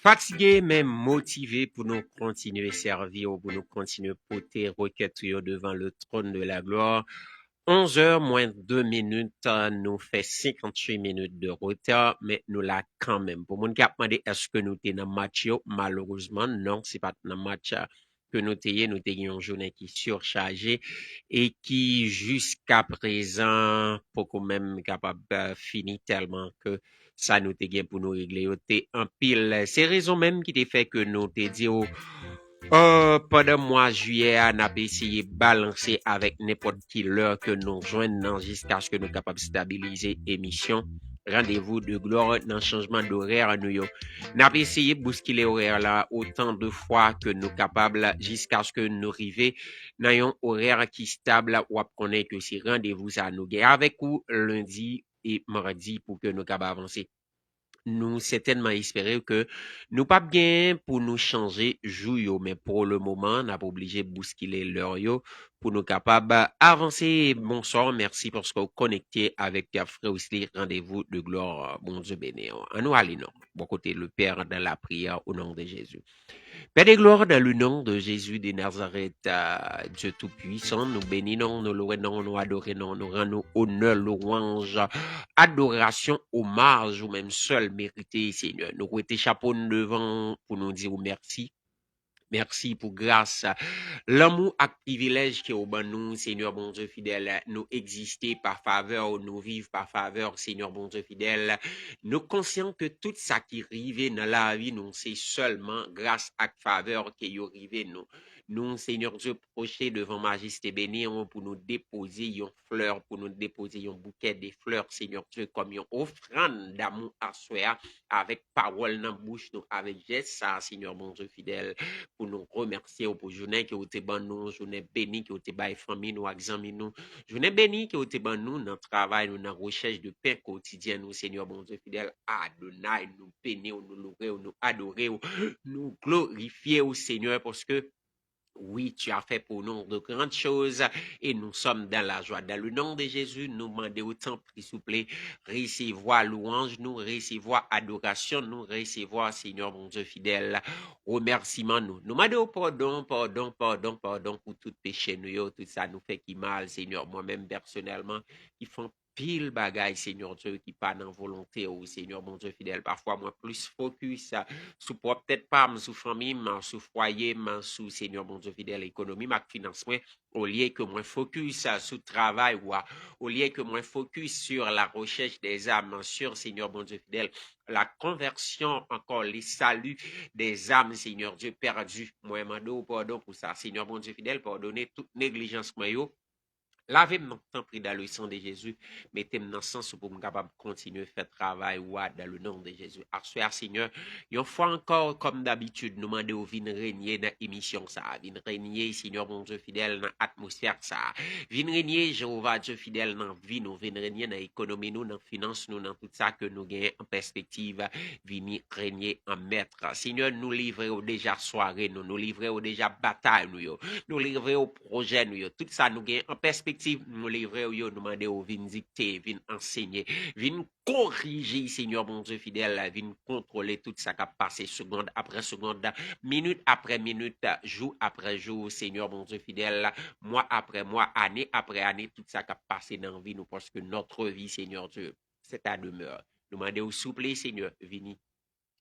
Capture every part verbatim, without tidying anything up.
Fatige, men motive pou nou kontinye sèvi w, pou nou kontinye pote rekèt ou yo devan le trône de la gloire. Onz è mwen de minit, nou fè senkanntuit minit de reta, men nou la kanmenm. Pou moun ki ap mande èske nou te nan match yo, malerezman, non, se pa t nan match ke nou te ye, nou te gen yon jounen ki sichaje e ki jiska prezan poko menm kapab, eh, fini tèlman ke sa nou te gen pou nou regle yo te anpil. Se rezon menm ki te fè ke nou te di w, eh, pandan mwa jiyè a, n ap eseye balanse avèk nenpòt ki lè ke nou jwenn nan jiskaske nou kapab stabilize emisyon Rendez-vous de Gloire nan chanjman dorè nou yo. N ap eseye bouskile orè la otan de fwa ke nou kapab jiskaske nou rive nan yon orè ki stab. W ap konnen ke se randevou sa nou gen avèk ou lendi e madi pou ke nou kapab avanse. Nou sètènman espere ke nou p ap gen pou nou chanje jou yo, men pou le moman, n ap oblije bouskile lè yo pou nou kapab avanse. Bonswa, mèsi paske w konekte avèk Frè Wesley, Rendez-vous de Gloire. Bondye beni w. An nou ale non. Bò kote le Père dans la prière au nom de Jésus. Père de gloire, dans le nom de Jésus de Nazareth, euh, Dieu Tout-Puissant, nou beni non, nou lwe non, nou adore non, nou rann ou onè, lwanj, adorasyon, omaj ou menm sèl merite, Senyè. Nou wete chapo n devan pou nou di w mèsi. Mèsi pou gras, lanmou ak privilèj ke w ban nou, Senyè Bondye fidèl. Nou egziste pa favè w, nou viv pa favè w, Senyè Bondye fidèl. Nou konsyan ke tout sa ki rive nan lavi nou, se sèlman gras ak favè w ke yo rive nou. Nou, Senyè Dye, pwoche devan majeste beni an pou nou depoze yon flè, pou nou depoze yon boukè de flè, Senyè Dye, kòm yon ofrann damou aswè a, avèk pawòl nan bouch nou, avèk jès sa a, Senyè Bondye fidèl, pou nou remèsye w pou jounen ke w te ban nou, jounen beni ke w te bay fanmi nou ak zanmi nou, jounen beni ke w te ban nou nan travay nou, nan rechèch de pen kotidyen nou, Senyè Bondye fidèl, Adonay, nou beni w, nou louwe w, nou adore w, nou glorifye w, Senyè, paske wi, tu as fait pour nous de grandes choses et nous sommes dans la joie. Dans le nom de Jésus, nou mande w, tanpri, souple, resevwa lwanj nou, resevwa adorasyon nou, resevwa, Senyè Bondye fidèl, remèsiman nou. Nou mande w padon, padon, padon, padon pou tout peche nou yo, tout sa nou fè ki mal, Senyè. Mwen menm pèsonèlman, ki fè pil bagay, Senyè Dye, ki pa nan volonte w, Senyè Bondye fidèl. Pafwa, mwen plis fokis, ah, sou pwòp tèt pa m, sou fanmi m, sou fwaye m, sou, Senyè Bondye fidèl, ekonomi m ak finans mwen, olye ke mwen fokis, ah, sou travay ou a, olye ke mwen fokis sur la recherche des âmes, sur, Senyè Bondye fidèl, la conversion encore, le salut des âmes, Senyè Dye, pèdi. Mwen mande w padon pou sa. Senyè Bondye fidèl, padone tout neglijans mwen yo. Lave m non, tanpri, dans le sang de Jésus. Mete m nan sans ou pou m kapab kontinye fè travay ou a, dans le nom de Jésus. Aswè a, Senyè, yon fwa ankò, kòm dabitid, nou mande w vin renye nan emisyon sa a. Vin renye, Senyè Bondye fidèl, nan atmosfè sa a. Vin renye, Jewova Dye fidèl, nan vi nou. Vin renye nan ekonomi nou, nan finans nou, nan tout sa ke nou genyen an pèspektiv. Vini renye an mèt. Senyè, nou livre w deja sware nou, nou livre w deja batay nou yo, nou livre w pwojè nou yo, tout sa nou gen an pèspektiv, nou livre w yo, nou mande w vin dikte, vin ansenye, vin korije, Senyè Bondye fidèl, vin kontwole tout sa k ap pase segond apre segond, minit apre minit, jou apre jou, Senyè Bondye fidèl, mwa apre mwa, ane apre ane, tout sa k ap pase nan vi nou, paske notre vie, Senyè Dye, c'est ta demeure. Nou mande w, souple, Senyè, vini.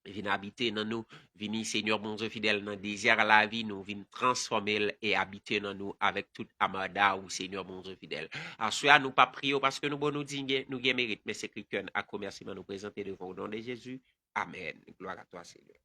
Vin abite nan nou. Vini, Senyè Bondye fidèl, nan dezè lavi nou. Vin transfòme l e abite nan nou avèk tout amada ou, Senyè Bondye fidèl. Aswè a, nou p ap priye w paske nou bon, nou diy, nou gen merit, men se kri kè n ak remèsiman nou prezante devan w, o non de Jezi. Amèn. Gloire à toi, Seigneur.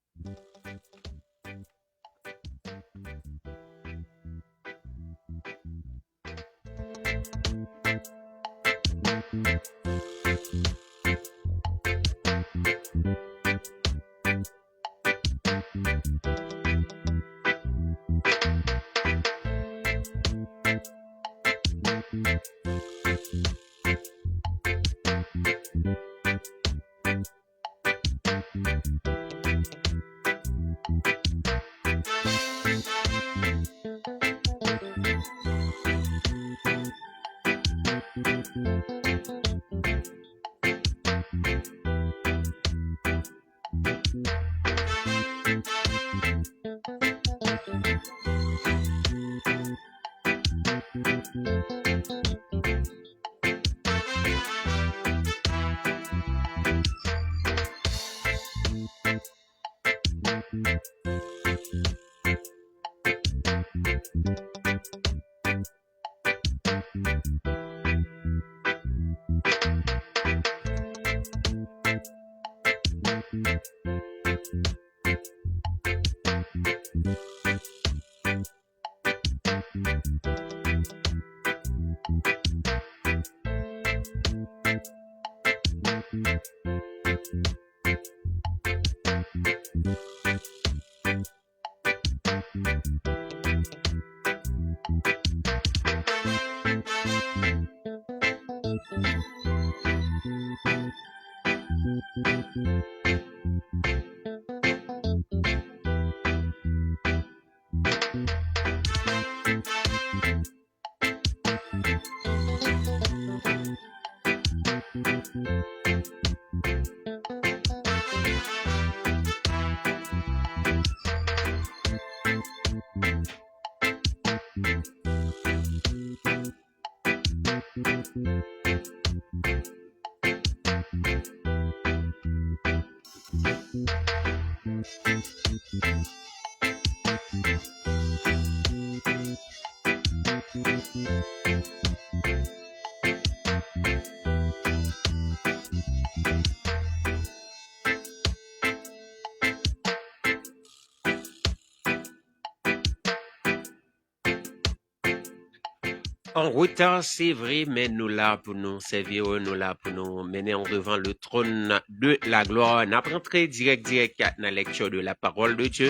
An reta, se vre, men nou la pou nou sèvi w, nou la pou nou mennen w devan le trône de la gloire. N ap rantre dirèk, dirèk nan lecture de la parole de Dieu.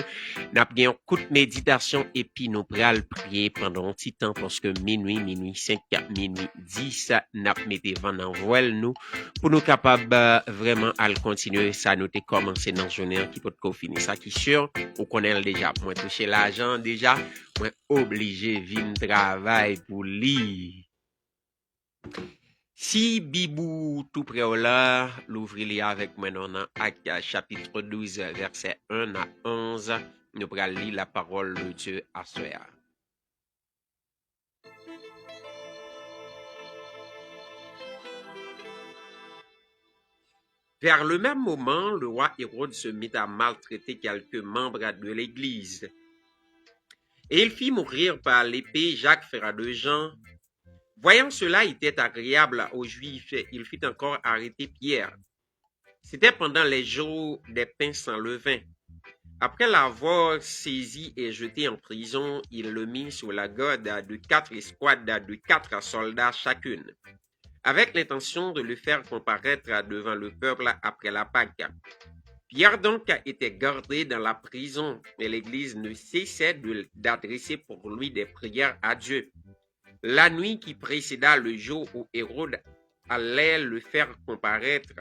N ap gen yon kout meditasyon, epi nou pral priye pandan yon ti tan, paske minui, minui senk, minui dis, n ap mete van nan vwèl nou, pou nou kapab, eh, vrèman al kontinye sa nou te kòmanse nan jounen an ki potko fini. Sa ki si, ou konnen l deja. Mwen touche lajan deja, mwen oblije vin travay pou li. Si Bib ou tou prè w la, louvri li avèk mwen non, nan Ak chapit douz, vèsè en a onz. Nou pral li la parole de Dieu aswè a. Vers le même moment, le roi Hérode se mit à maltraiter quelques membres de l'Église. Et il fit mourir par l'épée Jacques, frère de Jean. Voyant cela était agréable aux Juifs, il fit encore arrêter Pierre. C'était pendant les jours des pains sans levain. Après l'avoir saisi et jeté en prison, il le mit sous la garde de quatre escouades de quatre soldats chacune, avec l'intention de le faire comparaître devant le peuple après la Pâque. Pierre donc était gardé dans la prison, et l'Église ne cessait de, d'adresser pour lui des prières à Dieu. La nuit qui précéda le jour où Hérode allait le faire comparaître,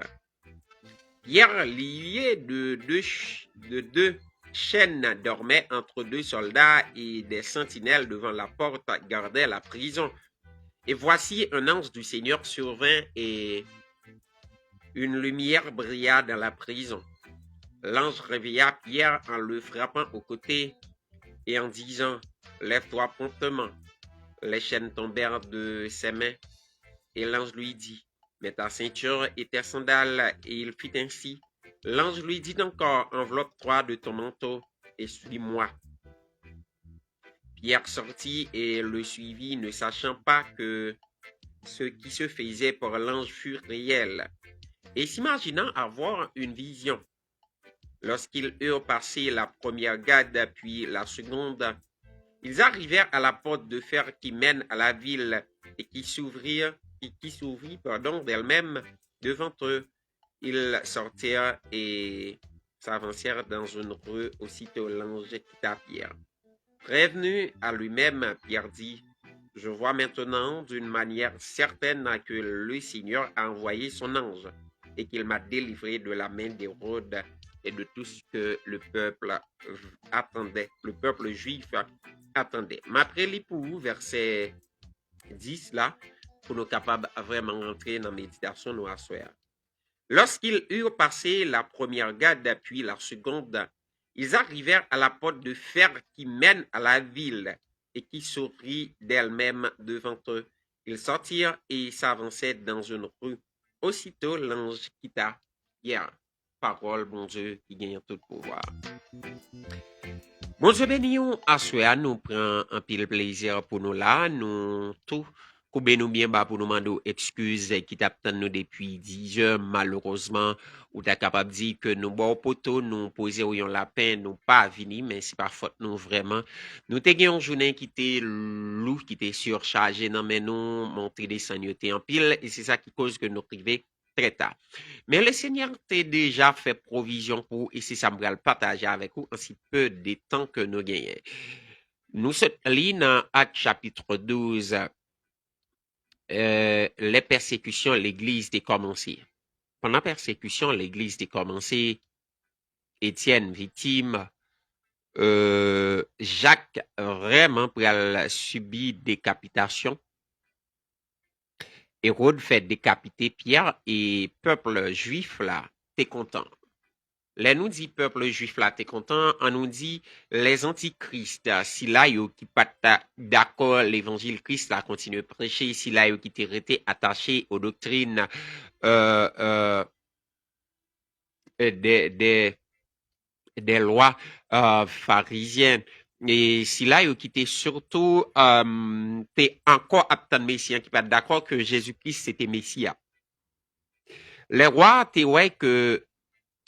Pierre, lié de deux ch-, de deux chaînes, dormait entre deux soldats, et des sentinelles devant la porte gardaient la prison. Et voici, un ange du Seigneur survint, et une lumière brilla dans la prison. L'ange réveilla Pierre en le frappant au côté et en disant : « Lève-toi promptement. » Les chaînes tombèrent de ses mains, et l'ange lui dit : « Mets ta ceinture et tes sandales. » Et il fit ainsi. L'ange lui dit encore : « Enveloppe-toi de ton manteau et suis-moi. » Pierre sortit et le suivit, ne sachant pas que ce qui se faisait par l'ange fut réel, et s'imaginant avoir une vision. Lorsqu'ils eurent passé la première garde, puis la seconde, ils arrivèrent à la porte de fer qui mène à la ville et qui s'ouvrit, et qui s'ouvrit, pardon, d'elle-même devant eux. Ils sortirent et s'avancèrent dans une rue. Aussitôt l'ange quitta Pierre. Revenu à lui-même, Pierre dit : « Je vois maintenant d'une manière certaine que le Seigneur a envoyé son ange et qu'il m'a délivré de la main d'Hérode et de tout ce que le peuple attendait, le peuple juif attendait. » M ap reli pou ou vèsè dis la, pou nou kapab vrèman rantre nan meditasyon nou aswè a. Lorsqu'ils eurent passé la première garde, puis la seconde, ils arrivèrent à la porte de fer qui mène à la ville et qui s'ouvrit d'elle-même devant eux. Ils sortirent et s'avançaient dans une rue. Aussitôt, l'ange quitta Pierre. Pawòl Bondye ki genyen tout pouvwa. Bondye beni w. Aswè a, nou pran anpil plezi pou nou la. Nou tou koube nou byen ba pou nou mande w ekskiz ki t ap tann nou depi dizè. Malerezman, ou ta kapab di ke nou ba w poto, nou poze w yon lapen, nou pa vini, men se pa fòt nou vrèman. Nou te gen yon jounen ki te lou, ki te sichaje nan men nou, monte desann yo te anpil, e se sa ki koz ke nou rive trè ta. Men Lesenyè te deja fè pwovizyon pou ou, e se sa m pral pataje avèk ou an si pe de tan ke nou genyen. Nou sot li nan Ak chapit douz, euh, les persécutions, legliz te kòmanse. Pandan pèsekisyon legliz te kòmanse, Etyèn viktim, euh, Jak vrèman pral sibi dekapitasyon. Ewòd fè dekapite Pyè e pèp jwif la te kontan. Lè nou di pèp jwif la te kontan, an nou di lèzantikris, sila yo ki pa t dakò levanjil Kris la kontinye preche, sila yo ki te rete atache o doktrin, euh, euh, euh, des, des, des lois euh, pharisiennes. E sila yo ki te sitou euh, te ankò ap tann Mesi an, ki pa t dakò ke Jezi Kris se te Mesi a. Lè wa te wè ke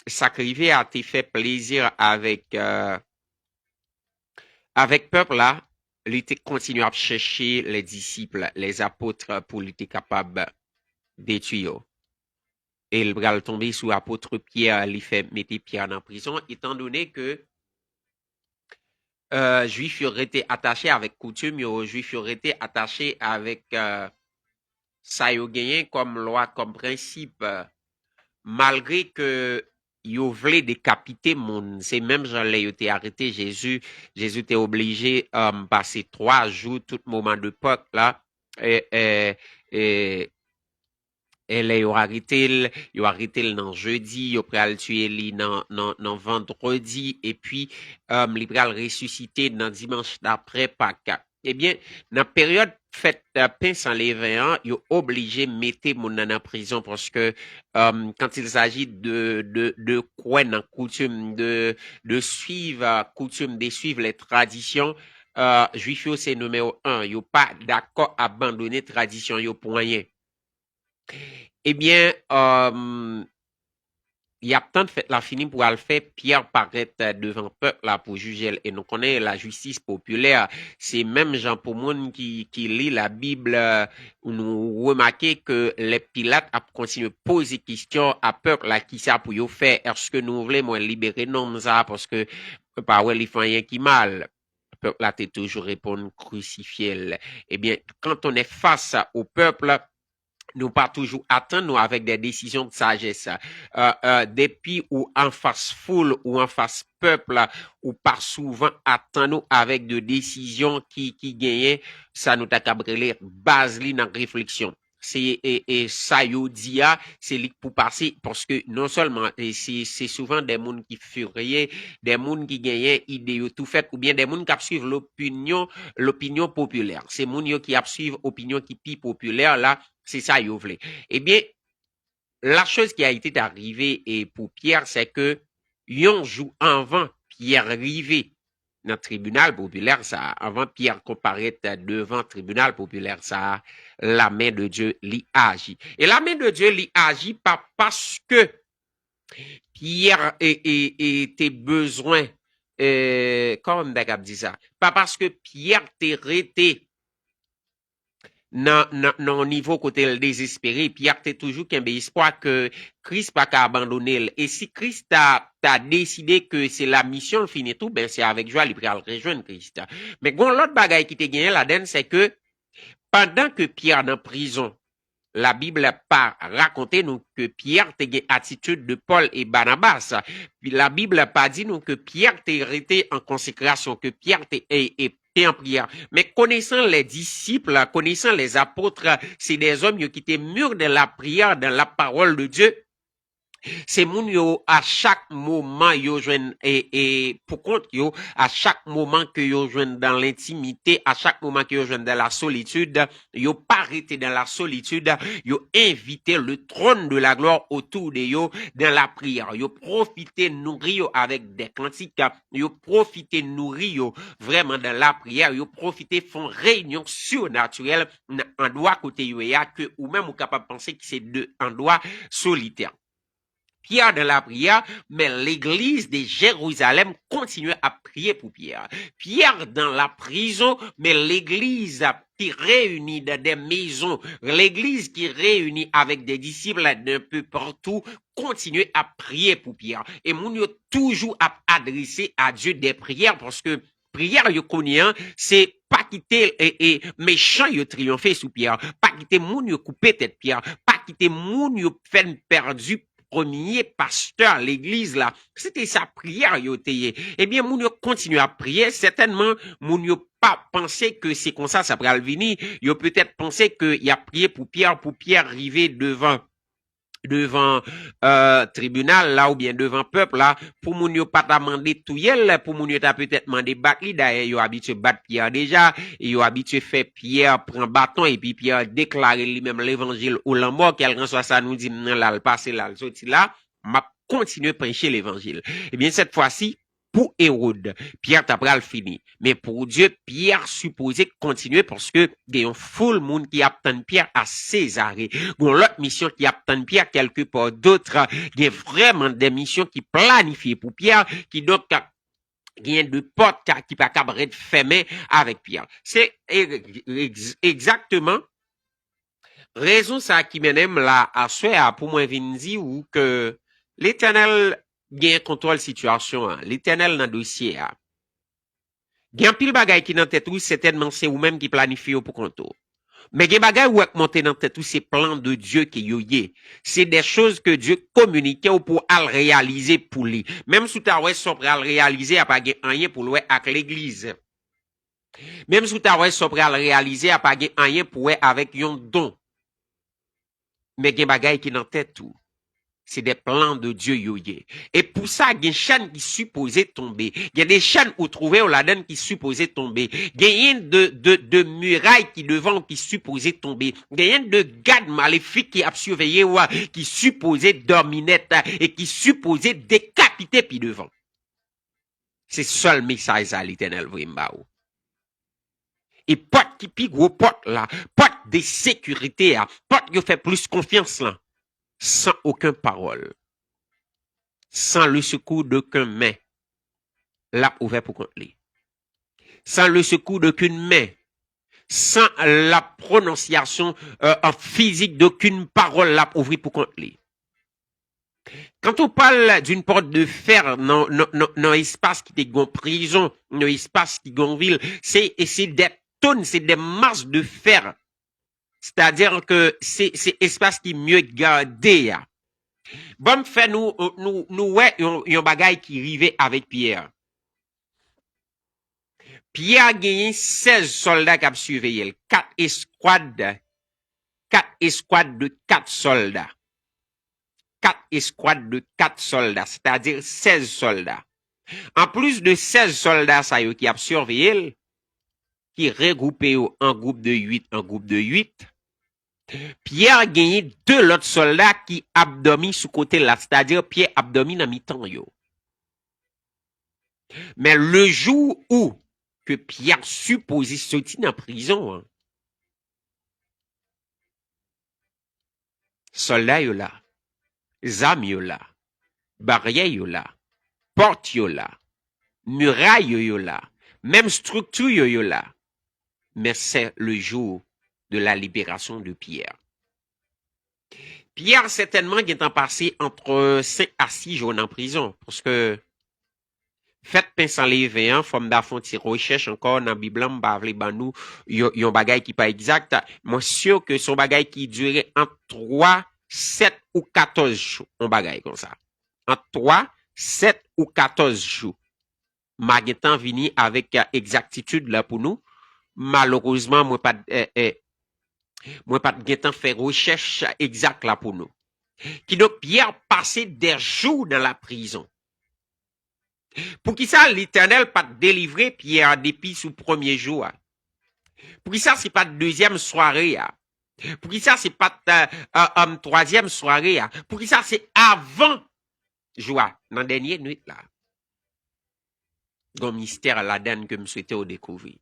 sa k rive a te fè plezi avèk, euh, avèk pèp la, li te kontinye ap chèche les disciples, les apôtres, pou li te kapab detwi yo. E l pral tonbe sou apot Pyè, li fè mete Pyè nan prizon, etandone ke euh, Jwif yo rete atache avèk koutim yo, Jwif yo rete atache avèk euh, sa yo genyen kòm lwa, kòm prensip, euh, malgre ke yo vle dekapite moun. Se menm jan lè yo te arete Jezi, Jezi te oblije um, pase twa jou tout moman de Pak la, e, e, e, e lè yo arete l, yo arete l nan jedi, yo pral tiye li nan, nan, nan vandredi, epi um, li pral resisite nan dimanch dapre Pak. Ebyen, nan peryòd fèt euh, pen san leven an, yo oblije mete moun nan nan prizon paske um, quand il s'agit de, de, de kwè nan koutim, de, de suiv euh, koutim, de suiv les traditions, euh, Jwif yo se nimewo en. Yo pa dakò abandone tradisyon yo pou anyen. Ebyen, um, y ap tann fèt la fini pou al fè Pyè parèt devan pèp la pou jije l. E nou konnen lajistis popilè, se menm jan pou moun ki, ki li Labib, nou remake ke lè Pilat ap kontinye poze kesyon a pèp la, kisa pou yo fè, èske nou vle mwen libere nonm sa a, paske pa wè li fè anyen ki mal. Pèp la te toujou reponn, crucifiez-le. Ebyen, quand on est face au peuple, nou pa toujou atann nou avèk de desizyon de sajès. Euh, euh, depi ou anfas foul, ou anfas pèp la, ou pa souvan atann ou avèk de desizyon ki, ki genyen sa nou ta kab rele baz li nan refleksyon. Se e, e sa yo di a, se li k pou pase, paske non sèlman e se, se souvan de moun ki firye, de moun ki genyen ide yo tou fèt, oubyen de moun k ap swiv lopinyon, lopinyon popilè. Se moun yo ki ap swiv opinyon ki pi popilè la, se sa yo vle. Ebyen, la chose qui a été arrivé e pou Pyè, se ke yon jou anvan Pyè rive nan tribinal popilè sa a, anvan Pyè konparèt devan tribinal popilè sa a, la men de Dye li aji. E la men de Dye li aji pa paske Pyè e, e, e te bezwen, e, kòman m ta kab di sa? Pa paske Pyè te rete nan, nan, nan yon nivo kote l dezespere, Pyè te toujou kenbe espwa ke Kris pa ka abandone l. E si Kris ta, ta deside ke se la misyon l fini tou, ben se avèk jwa li pral rejwenn Kris. Men gon lòt bagay ki te genyen ladann, se ke pandan ke Pyè nan prizon, Labib pa rakonte nou ke Pyè te gen atitid de Pòl e Banabas. Labib pa di nou ke Pyè te rete an konsekrasyon, ke Pyè te, e, e, te an priyè. Men konesan les disciples, konesan les apôtres, se de zòm yo ki te mûrs dans la prière, dans la parole de Dieu. Se moun yo, a chak moman yo jwenn e, e pou kont yo, a chak moman ke yo jwenn dans l'intimité, a chak moman ke yo jwenn dans la solitude, yo pa rete dans la solitude, yo envite le trône de la gloire autour de yo dans la prière. Yo pwofite nouri yo avèk des cantiques, yo pwofite nouri yo vrèman dans la prière, yo pwofite fè yon reyinyon sinatirèl nan andwa kote yo ye a, ke ou menm ou kapab panse ki se de andwa solitè. Pierre dans la prière, mais l'église de Jérusalem continuait à prier pour Pierre. Pierre dans la prison, mais l'église qui réunit dans des maisons, l'église qui réunit avec des disciples d'un peu partout, continuait à prier pour Pierre. E moun yo toujou ap adrese a Dye de priyè, paske priyè yo konnen an, se pa kite e, e, mechan yo triyonfe sou Pyè, pa kite moun yo koupe tèt Pyè, pa kite moun yo fè n pèdi premye pastè legliz la. Se te sa priyè yo te ye. Ebyen, moun yo kontinye ap priye. Sètènman, moun yo pa panse ke se konsa sa pral vini. Yo petèt panse ke y ap priye pou Pyè, pou Pyè rive devan devan euh, tribinal la oubyen devan pèp la, pou moun yo pa ta mande touye l, pou moun yo ta petèt mande bat li. Dayè, yo abitye bat Pyè deja, e yo abitye fè Pyè pran baton, epi Pyè deklare li menm levanjil ou lanmò, kèlkanswa sa nou di m nan la, l pase la, l soti la, m ap kontinye preche levanjil. Ebyen, sèt fwa si, pou Ewòd, Pyè ta pral fini. Men pou Dye, Pyè sipoze kontinye paske gen yon foul moun ki ap tann Pyè a Sezare. Gen yon lòt misyon ki ap tann Pyè kèlke pa dòt. Gen vrèman de misyon ki planifye pou Pyè, kidonk gen de pòt ki pa kab ret fèmen avèk Pyè. Se egz- egz- egzakteman rezon sa ki mennen m la aswè a pou mwen vin di w ke Letènèl gen kontwòl sitiyasyon an. Letènèl nan dosye a. Gen anpil bagay ki nan tèt ou, sètènman se ou menm ki planifye yo pou kont ou. Men gen bagay ou wè k monte nan tèt ou, se plan de Dye ke yo ye. Se de choz ke Dye kominike w pou al reyalize pou li. Menm si w ta wè sa w pral reyalize a pa gen anyen pou l wè ak legliz. Menm si w ta wè sa w pral reyalize a pa gen anyen pou wè avèk yon don. Men gen bagay ki nan tèt ou. Se de plan de Dye yo ye. E pou sa, gen chèn ki sipoze tonbe. Gen de chèn ou twouve w ladann ki sipoze tonbe. Genyen de, de, de miray ki devan w ki sipoze tonbe. Genyen de gad malefik ki ap siveye w ki sipoze dòmi nèt e ki sipoze dekapite pi devan. Se sèl mesaj sa Letènèl voye m ba ou. E pòt ki pi gwo pòt la, pòt de sekirite a, pòt yo fè plis konfyans lan, sans aucune parole, sans le secours d'aucune main, l ap ouvè pou kont li. Sans le secours d'aucune main, sans la prononciation euh, en physique d'aucune parole, l ap ouvri pou kont li. Quand on parle d'une porte de fer nan, nan, nan, nan espas ki te gen prizon, nan espas ki gen vil, se, se de tonn, se de mas de fer. Sètadi ke se, se espas ki mye gade a. Ban m fè nou, nou, nou wè yon, yon bagay ki rive avèk Pyè. Pyè genyen sèz sòlda k ap siveye l, kat eskwad, kat eskwad de kat sòlda. Kat eskwad de kat sòlda, sètadi sèz sòlda. Anplis de sèz sòlda sa yo ki ap siveye l, ki regwoupe yo an gwoup de uit, an gwoup de uit, Pyè genyen de lòt sòlda ki ap dòmi sou kote l la, sètadi Pyè ap dòmi nan mitan yo. Men le jou ou ke Pyè sipoze soti nan prizon an, sòlda yo la, zam yo la, baryè yo la, pòt yo la, miray yo yo la, menm estrikti yo yo la. Men se le jou de la liberasyon de Pyè. Pyè sètènman gentan pase ant senk a sis jou nan prizon, paske fèt pen san leven an, fò m ta fè yon ti rechèch ankò nan Bib lan, m pa vle ban nou yon, yon bagay ki pa egzak. Mwen si ke se yon bagay ki dire ant twa, sèt ou katòz jou, yon bagay konsa. Ant twa, sèt ou katòz jou. M a gentan vini avèk eh, egzaktitid la pou nou. Malerezman, mwen pa t, eh, eh, mwen pa t gentan fè rechèch egzak la pou nou. Kidonk, Pyè pase dè jou nan laprezon. Poukisa Letènèl pa t delivre Pyè depi sou premye jou a? Poukisa se pa t dezyèm sware a? Poukisa se pa t, euh, euh, euh, twazyèm sware a? Poukisa se avan jou a, nan dènye nwit la? Gon mistè ladann ke m swete w dekouvri.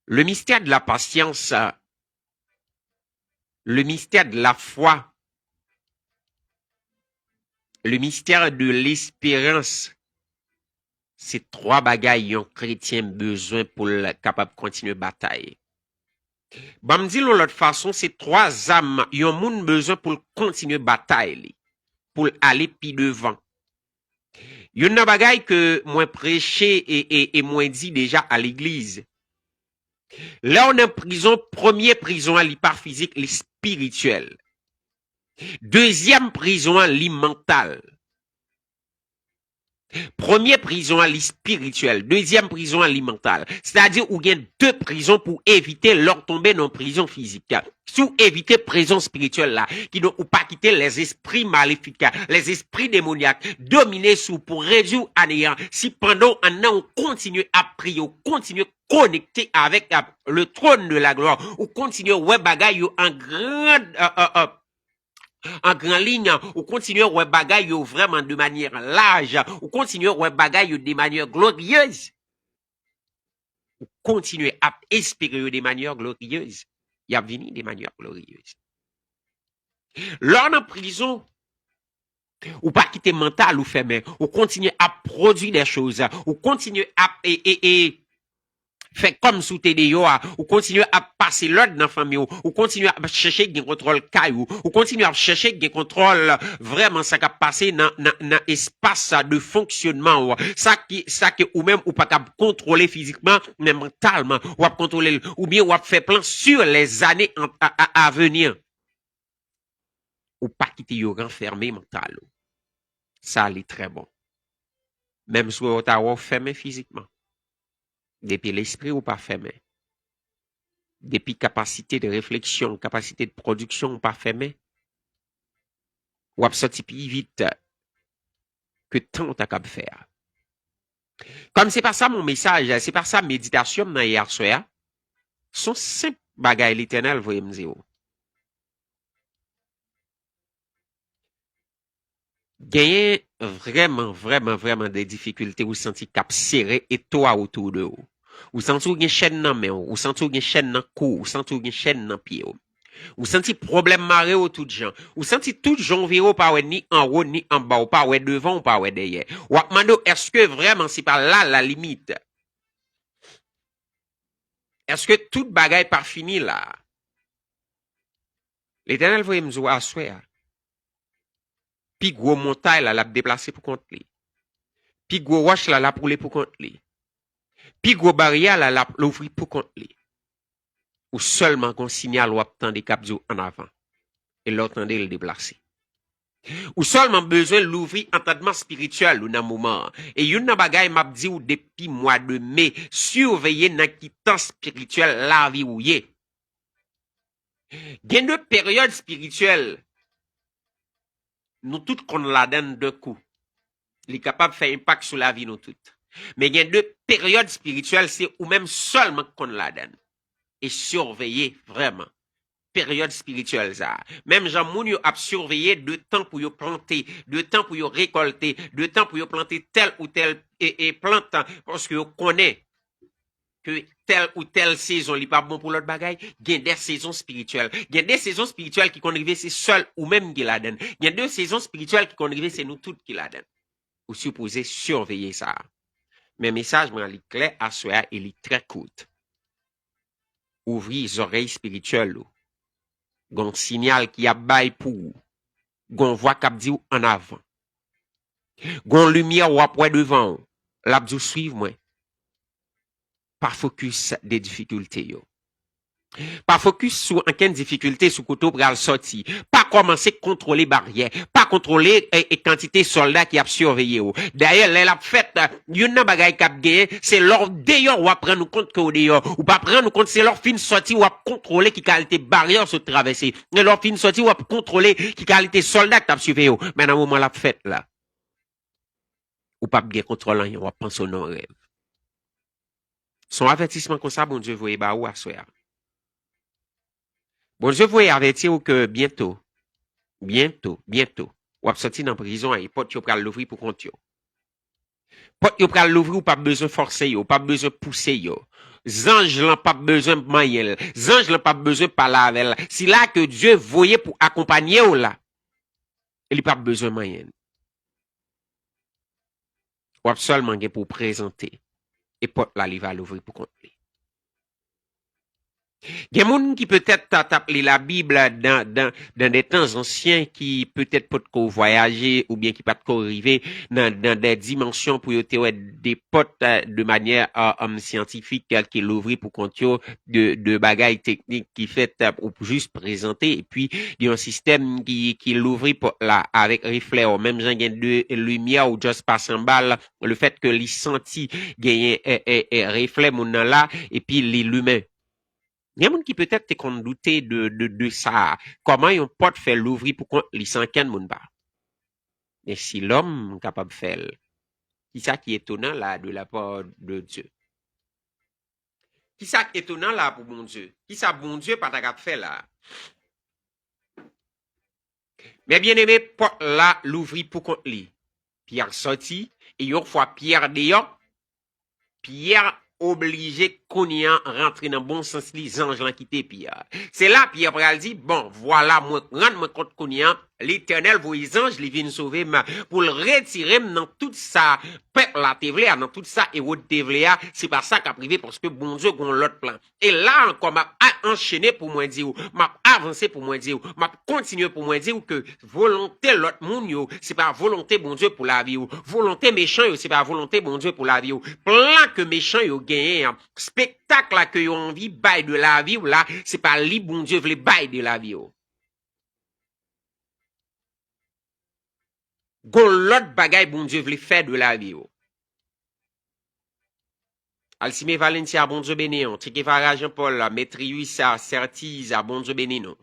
Le mystère de la patience, le mystère de la foi, le mystère de l'espérance, se twa bagay yon kretyen bezwen pou l kapab kontinye batay. Ban m di l yon lòt fason, se twa zam yon moun bezwen pou l kontinye batay li, pou l ale pi devan. Youn nan bagay ke mwen preche e, e, e mwen di deja a legliz, lè w nan prizon, premye prizon an, li pa fizik, li espirityèl. Dezyèm prizon an, li mantal. Premye prizon an, li espirityèl. Dezyèm prizon an, li mantal. Sètadi, ou gen de prizon pou evite lè w tonbe nan prizon fizik. Si w evite prizon espirityèl la, kidonk ou pa kite lèzespri malefik, lèzespri demonyak domine sou w pou redui w a neyan. Si pandan w anndan, ou kontinye ap priye, ou kontinye konekte avèk, euh, le trône de la gloire, ou kontinye wè bagay yo an gran, euh, euh, euh, an gran liy, ou kontinye wè bagay yo vrèman de manyè laj, ou kontinye wè bagay yo de manyè gloriyez, ou kontinye ap espere yo de manyè gloriyez, y ap vini de manyè gloriyez. Lè w nan prizon, ou pa kite mantal ou fèmen, ou kontinye ap pwodui de choz, ou kontinye ap, e, e, e, fè kòmsi w te deyò a, ou kontinye ap pase lòd nan fanmi w, ou kontinye ap chèche gen kontwòl kay ou, ou kontinye ap chèche gen kontwòl vrèman sa k ap pase nan, nan, nan espas de fonksyonman w, sa ki, sa ke ou menm ou pa kab kontwole fizikman, men mantalman, w ap kontwole l, oubyen w ap fè plan sur les années en, a, a, a venir. Ou pa kite yo ranfèmen mantal ou. Sa li trè bon. Menm si w ta wè w fèmen fizikman. Depi lespri w pa fèmen. Depi kapasite de refleksyon, kapasite de pwodiksyon w pa fèmen, w ap sòti pi vit ke tan w ta kab fè a. Kòm se pa sa mon mesaj, se pa sa meditasyon m nan yè aswè a, se yon senp bagay Letènèl voye m di w. Genyen vrèman, vrèman, vrèman de difikilte ou santi k ap sere eto a otou de ou. Ou santi w gen chèn nan men w, ou santi w gen chèn nan kou w, ou santi w gen chèn nan pye w. Ou santi pwoblèm mare w tout jan. Ou santi tout jan w vire w pa wè ni anwo ni anba, w pa wè devan, w pa wè dèyè. W ap mande w èske vrèman se pa la lalimit? Èske tout bagay pa fini la? Letènèl voye m di w aswè a. Pi gwo montay la, l ap deplase pou kont li. Pi gwo wòch la, l ap woule pou kont li. Pi gwo baryè la, l ap louvri pou kont li. Ou sèlman gon siyal w ap tande k ap di w ann avan. E lè w tande l deplase. Ou sèlman bezwen louvri antandman espirityèl ou nan moman an. E youn nan bagay m ap di w depi mwa de me, siveye nan ki tan espirityèl lavi w ye. Gen de peryòd espirityèl nou tout konn ladann de kou. Li kapab fè enpak sou lavi nou tout. Men gen de peryòd espirityèl, se ou menm sèlman k konn ladann. E siveye vrèman peryòd espirityèl sa a. Menm jan moun yo ap siveye de tan pou yo plante, de tan pou yo rekòlte, de tan pou yo plante tèl ou tèl e, e plant, paske yo konnen ke tèl ou tèl sezon li pa bon pou lòt bagay, gen de sezon espirityèl. Gen de sezon espirityèl ki konn rive se sèl ou menm ki ladann. Gen de sezon espirityèl ki konn rive se nou tout ki ladann. Ou sipoze siveye sa a. Men mesaj mwen an li klè aswè a e li trè kout. Ouvri zòrèy espirityèl ou. Gon siyal ki ap bay pou ou. Gon vwa k ap di w ann avan. Gon limyè w ap wè devan w. L ap di w swiv mwen. Pa fokis de difikilte yo. Pa fokis sou ankenn difikilte sou kote w pral sòti. Pa kòmanse kontwole baryè. Pa kontwole e, e kantite sòlda ki ap siveye w. Dayè, lè l ap fèt, youn nan bagay k ap genyen, se lè w deyò w ap rann ou kont ke w deyò. Ou p ap rann ou kont, se lè w fin sòti w ap kontwole ki kalite baryè w sot travèse. E lè w fin sòti w ap kontwole ki kalite sòlda k t ap siveye w. Men nan moman l ap fèt la, ou p ap gen kontwòl anyen, w ap panse w nan yon rèv. Se yon avètisman konsa Bondye voye ba ou aswè a. Bondye voye avèti ou ke byento, byento, byento, w ap sòti nan prizon an e pòt yo pral louvri pou kont yo. Pòt yo pral louvri, ou p ap bezwen fòse yo, ou p ap bezwen pouse yo. Zanj lan p ap bezwen manyen l. Zanj lan p ap bezwen pale avè l. Sila ke Dye voye pou akonpanye w la, li p ap bezwen manyen l. W ap sèlman gen pou w prezante. E pòt la, li va louvri pou kont li. Gen moun ki petèt ta t ap li Labib dan, dan, dan de tan ansyen, ki petèt potko vwayaje oubyen ki pa t ko rive nan, nan de dimansyon pou yo te wè de pòt, eh, de manyè, eh, em, syantifik, eh, ki louvri pou kont yo, de, de bagay teknik ki fèt, eh, ou jis prezante, epi gen yon sistèm ki, ki louvri pòt la avèk reflè w. Menm jan gen de limyè ou jis pase anba l, le fèt ke li santi genyen, eh, eh, eh, reflè moun nan la, epi li limen. Gen moun ki petèt te konn doute de, de, de sa. Kòman yon pòt fè louvri pou kont li san kenn moun pa? Men si lòm kapab fè l, kisa ki etonan la de la part de Dieu? Kisa k etonan la pou Bondye? Kisa Bondye pa ta kab fè la? Men byeneme, pòt la louvri pou kont li. Pyè sòti, e yon fwa Pyè deyò, Pyè oblije kounye a rantre nan bon sans li, zanj lan kite Pyè. Se la Pyè pral di, bon, vwala, mwen rann mwen kont kounye a, Letènèl voye zanj li vin sove m, pou l retire m nan tout sa pèp la te vle a, nan tout sa Ewòd te vle a, se pa sa k ap rive paske Bondye gon lòt plan. E la ankò, m ap a-, anchene pou mwen di w, m ap avanse pou mwen di w, m ap kontinye pou mwen di w ke volonte lòt moun yo, se pa volonte Bondye pou lavi w. Volonte mechan yo, se pa volonte Bondye pou lavi w. Plan ke mechan yo genyen an, spektak la ke yo anvi bay de lavi w la, se pa li Bondye vle bay de lavi w. Gon lòt bagay Bondye vle fè de lavi w. Alcime Valencia, Bondye beni w. Che Guevara Jean Paul, Maître Yusa, Sertiza, Bondye beni nou.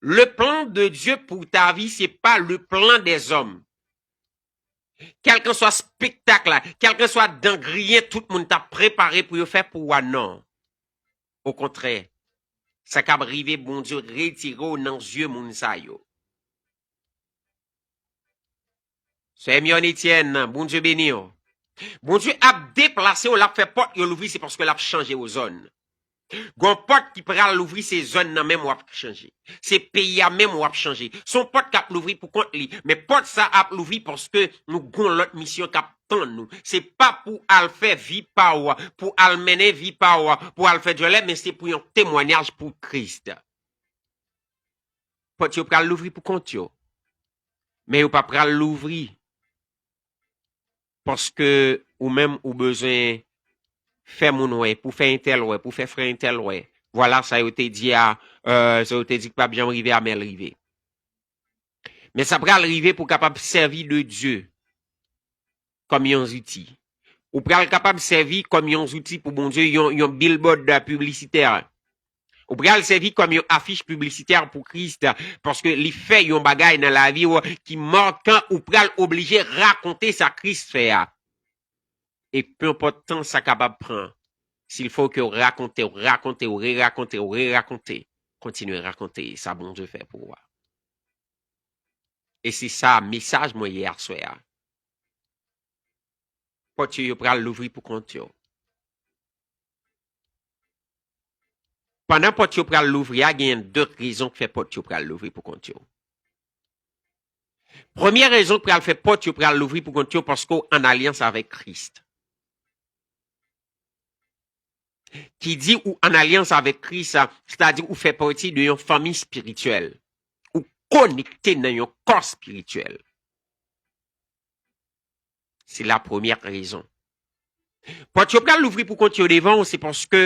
Le plan de Dieu pour ta vie, c'est pas le plan des hommes. Kèlkanswa spektak la, kèlkanswa dan griyen tout moun t ap prepare pou yo fè pou w a, non. Okontrè, sa k ap rive, Bondye retire w nan zye moun sa yo. Sè Hermione Etienne, Bondye beni w. Bondye ap deplase w, l ap fè pòt yo louvri, se paske l ap chanje w zòn. Gon pòt ki pral louvri, se zòn nan menm w ap chanje. Se peyi a menm w ap chanje. Se yon pòt k ap louvri pou kont li. Men pòt sa ap louvri paske nou gon lòt misyon k ap tann nou. Se pa pou al fè vi pa w, pou al mennen vi pa w, pou al fè djòlè, men se pou yon temwanyaj pou Kris. Pòt yo pral louvri pou kont yo. Men yo pa pral louvri paske ou menm ou bezwen fè moun wè, pou fè entèl wè, pou fè frè entèl wè. Vwala sa yo te di a, euh, sa yo te di k p ap janm rive a, men l rive. Men sa pral rive pou w kapab sèvi de Dye kòm yon zouti. Ou pral kapab sèvi kòm yon zouti pou Bondye, yon, yon billboard piblisitè. Ou pral sèvi kòm yon afich piblisitè pou Kris, paske li fè yon bagay nan lavi w ki makan, ou pral oblije rakonte sa Kris fè a. E pe enpòt tan sa kapab pran, s'il faut que w rakonte, w rakonte, w rerakonte, w rerakonte, kontinye rakonte sa Bondye fè pou ou a. E se sa mesaj mwen ye aswè a. Pòt yo, yo pral louvri pou kont yo. Pandan pòt yo pral louvri a, genyen de rezon k fè pòt yo pral louvri pou kont yo. Premye rezon k pral fè pòt yo pral louvri pou kont yo, paske w an alyans avèk Kris. Ki di ou an alyans avèk Kris, sètadi ou fè pati de yon fanmi espirityèl. Ou konekte nan yon kò espirityèl. Se la premyè rezon. Pòt yo pral louvri pou kont yo devan w, se paske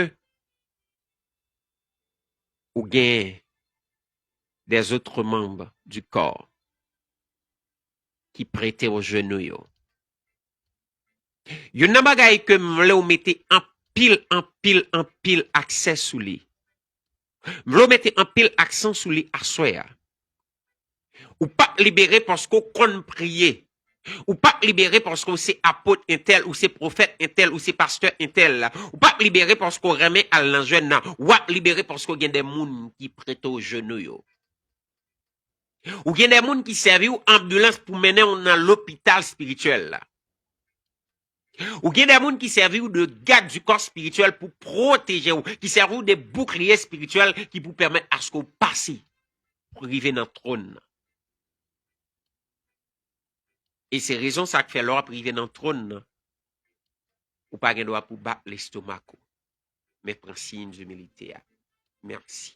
ou gen des autres membres du corps ki prete w jenou yo. Youn nan bagay ke m vle w mete anpil, anpil, anpil akse sou li. M vle w mete anpil aksan sou li aswè a. Ou p ap libere paske w konn priye. Ou p ap libere paske w se apot entèl, ou se pwofèt entèl, ou se pastè entèl. Ou p ap libere paske w renmen al nan jèn nan. W ap libere paske w gen de moun ki prete w jenou yo. Ou gen de moun ki sèvi w anbilans pou mennen w nan lopital espirityèl la. Ou gen de moun ki sèvi w de gad di kò espirityèl pou pwoteje w, ki sèvi w de boukliye espirityèl ki pou pèmèt aske w pase, pou rive nan twòn nan. E se rezon sa k fè lè w ap rive nan twòn nan, ou pa gen dwa pou bat lestomak ou, men pran siy dimilite a. Mèsi.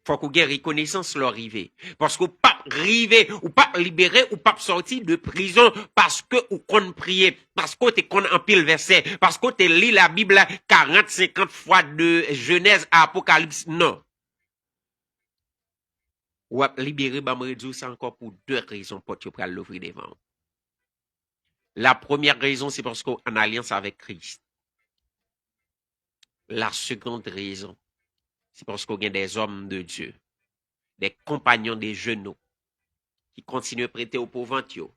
Fòk ou gen rekonesans lè w rive. Paske w p ap rive, ou p ap libere, ou p ap sòti de prizon paske ou konn priye, paske w te konn anpil vèsè, paske w te li Labib la karant, senkant fwa de Jenèz a Apokalips. Non. W ap libere, ban m redi w sa ankò, pou de rezon, pòt yo pral louvri devan w. La premyè rezon, se paske w an alyans avèk Kris. La seconde raison, se paske w gen des hommes de Dieu, des compagnons de jenou, ki kontinye prete w pou vant yo,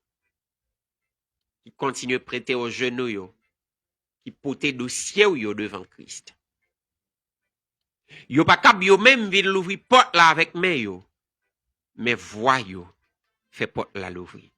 ki kontinye prete w jenou yo, ki pote dosye w yo devan Kris. Yo pa kab yo menm vin louvri pòt la avèk men yo, men vwa yo fè pòt la louvri.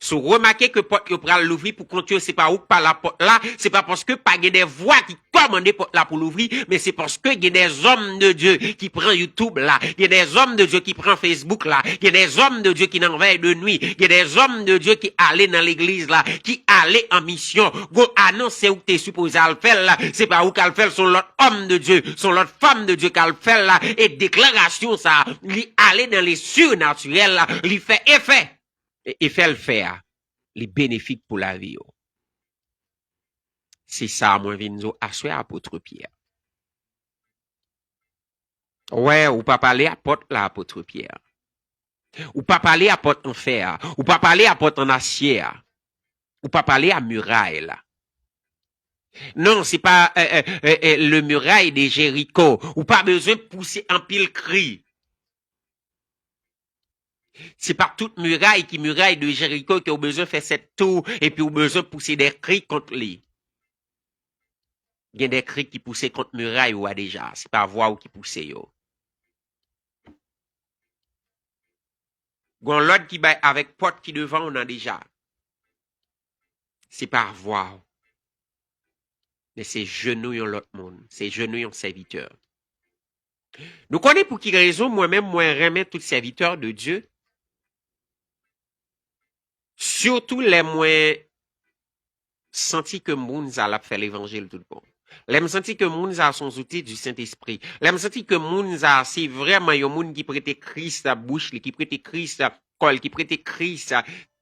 Si w remake ke pòt yo pral louvri pou kont yo, se pa ou k pa la pòt la, se pa paske pa gen de vwa ki kòmande pòt la pou louvri, men se paske gen des hommes de Dieu ki pran YouTube la, gen des hommes de Dieu ki pran Facebook la, gen des hommes de Dieu ki nan vèy de nwi, gen des hommes de Dieu ki ale nan legliz la, ki ale an misyon. Gon anons se ou k te sipoze al fè l la, se pa ou k al fè l, se yon lòt homme de Dieu, se yon lòt femme de Dieu k al fè l la, e deklarasyon sa, li ale nan le surnaturel la, li fè efè. E, efè l fè a, li benefik pou lavi yo. Se sa mwen vin di w aswè, apot Pyè. Wè, ou pa pale a pòt la, apot Pyè. Ou pa pale a pòt anfè a. Ou pa pale a pòt an asye a. Ou pa pale a miray la. Non, se pa, eh, eh, eh, eh, le muraille de Jéricho. Ou pa bezwen pouse anpil kri. Se pa tout miray ki miray de Jeriko ke w bezwen fè sèt tou, epi w bezwen pouse de kri kont li. Gen de kri ki pouse kont miray ou a deja, se pa vwa w ki pouse yo. Gon lòd ki bay avèk pòt ki devan w nan deja. Se pa vwa w. Men se jenou yon lòt moun, se jenou yon sèvitè. Nou konnen pou ki rezon mwen menm mwen renmen tout sèvitè de Dye, sitou lè mwen santi ke moun sa l ap fè levanjil tout bon. Lè m santi ke moun sa se yon zouti di Sentespri. Lè m santi ke moun sa se vrèman yon moun ki prete Kris bouch li, ki prete Kris kò l, ki prete Kris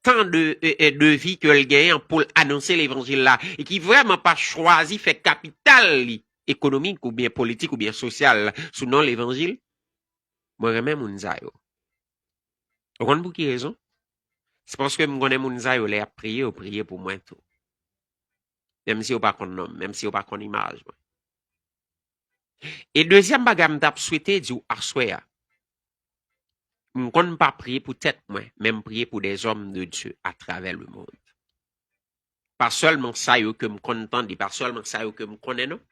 tan de, e, e, de vi ke l genyen pou l anonse levanjil la, e ki vrèman pa chwazi fè kapital li ekonomik oubyen politik oubyen sosyal sou non levanjil, mwen renmen moun sa yo. Ou konn pou ki rezon? Se paske m konnen moun sa yo, lè y ap priye, yo priye pou mwen tou. Menm si yo pa konn non m, menm si yo pa konn imaj mwen. E dezyèm bagay m t ap swete di w aswè a, m konn pa priye pou tèt mwen, men m priye pou des hommes de Dieu à travers le monde. Pa sèlman sa yo ke m konn tande, pa sèlman sa yo ke m konnen, non.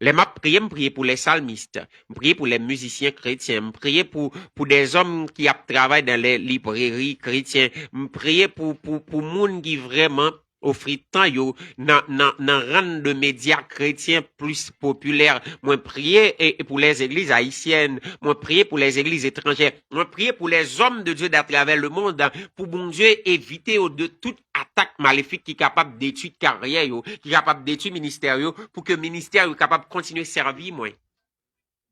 Lè m ap priye, m priye pou les salmistes, m priye pou les musiciens chrétiens, m priye pou, pou des hommes ki ap travay dans les librairies chrétiennes, m priye pou, pou, pou moun ki vrèman ofri tan yo nan, nan, nan rann de medya kretyen plis popilè. Mwen priye, e, e pou les églises haïtiennes, mwen priye pou les églises étrangères, mwen priye pou les hommes de Dieu d'à travers le monde, pou Bondye evite yo de tout atak malefik ki kapab detwi karyè yo, ki kapab detwi ministè yo, pou ke ministè yo kapab kontinye sèvi mwen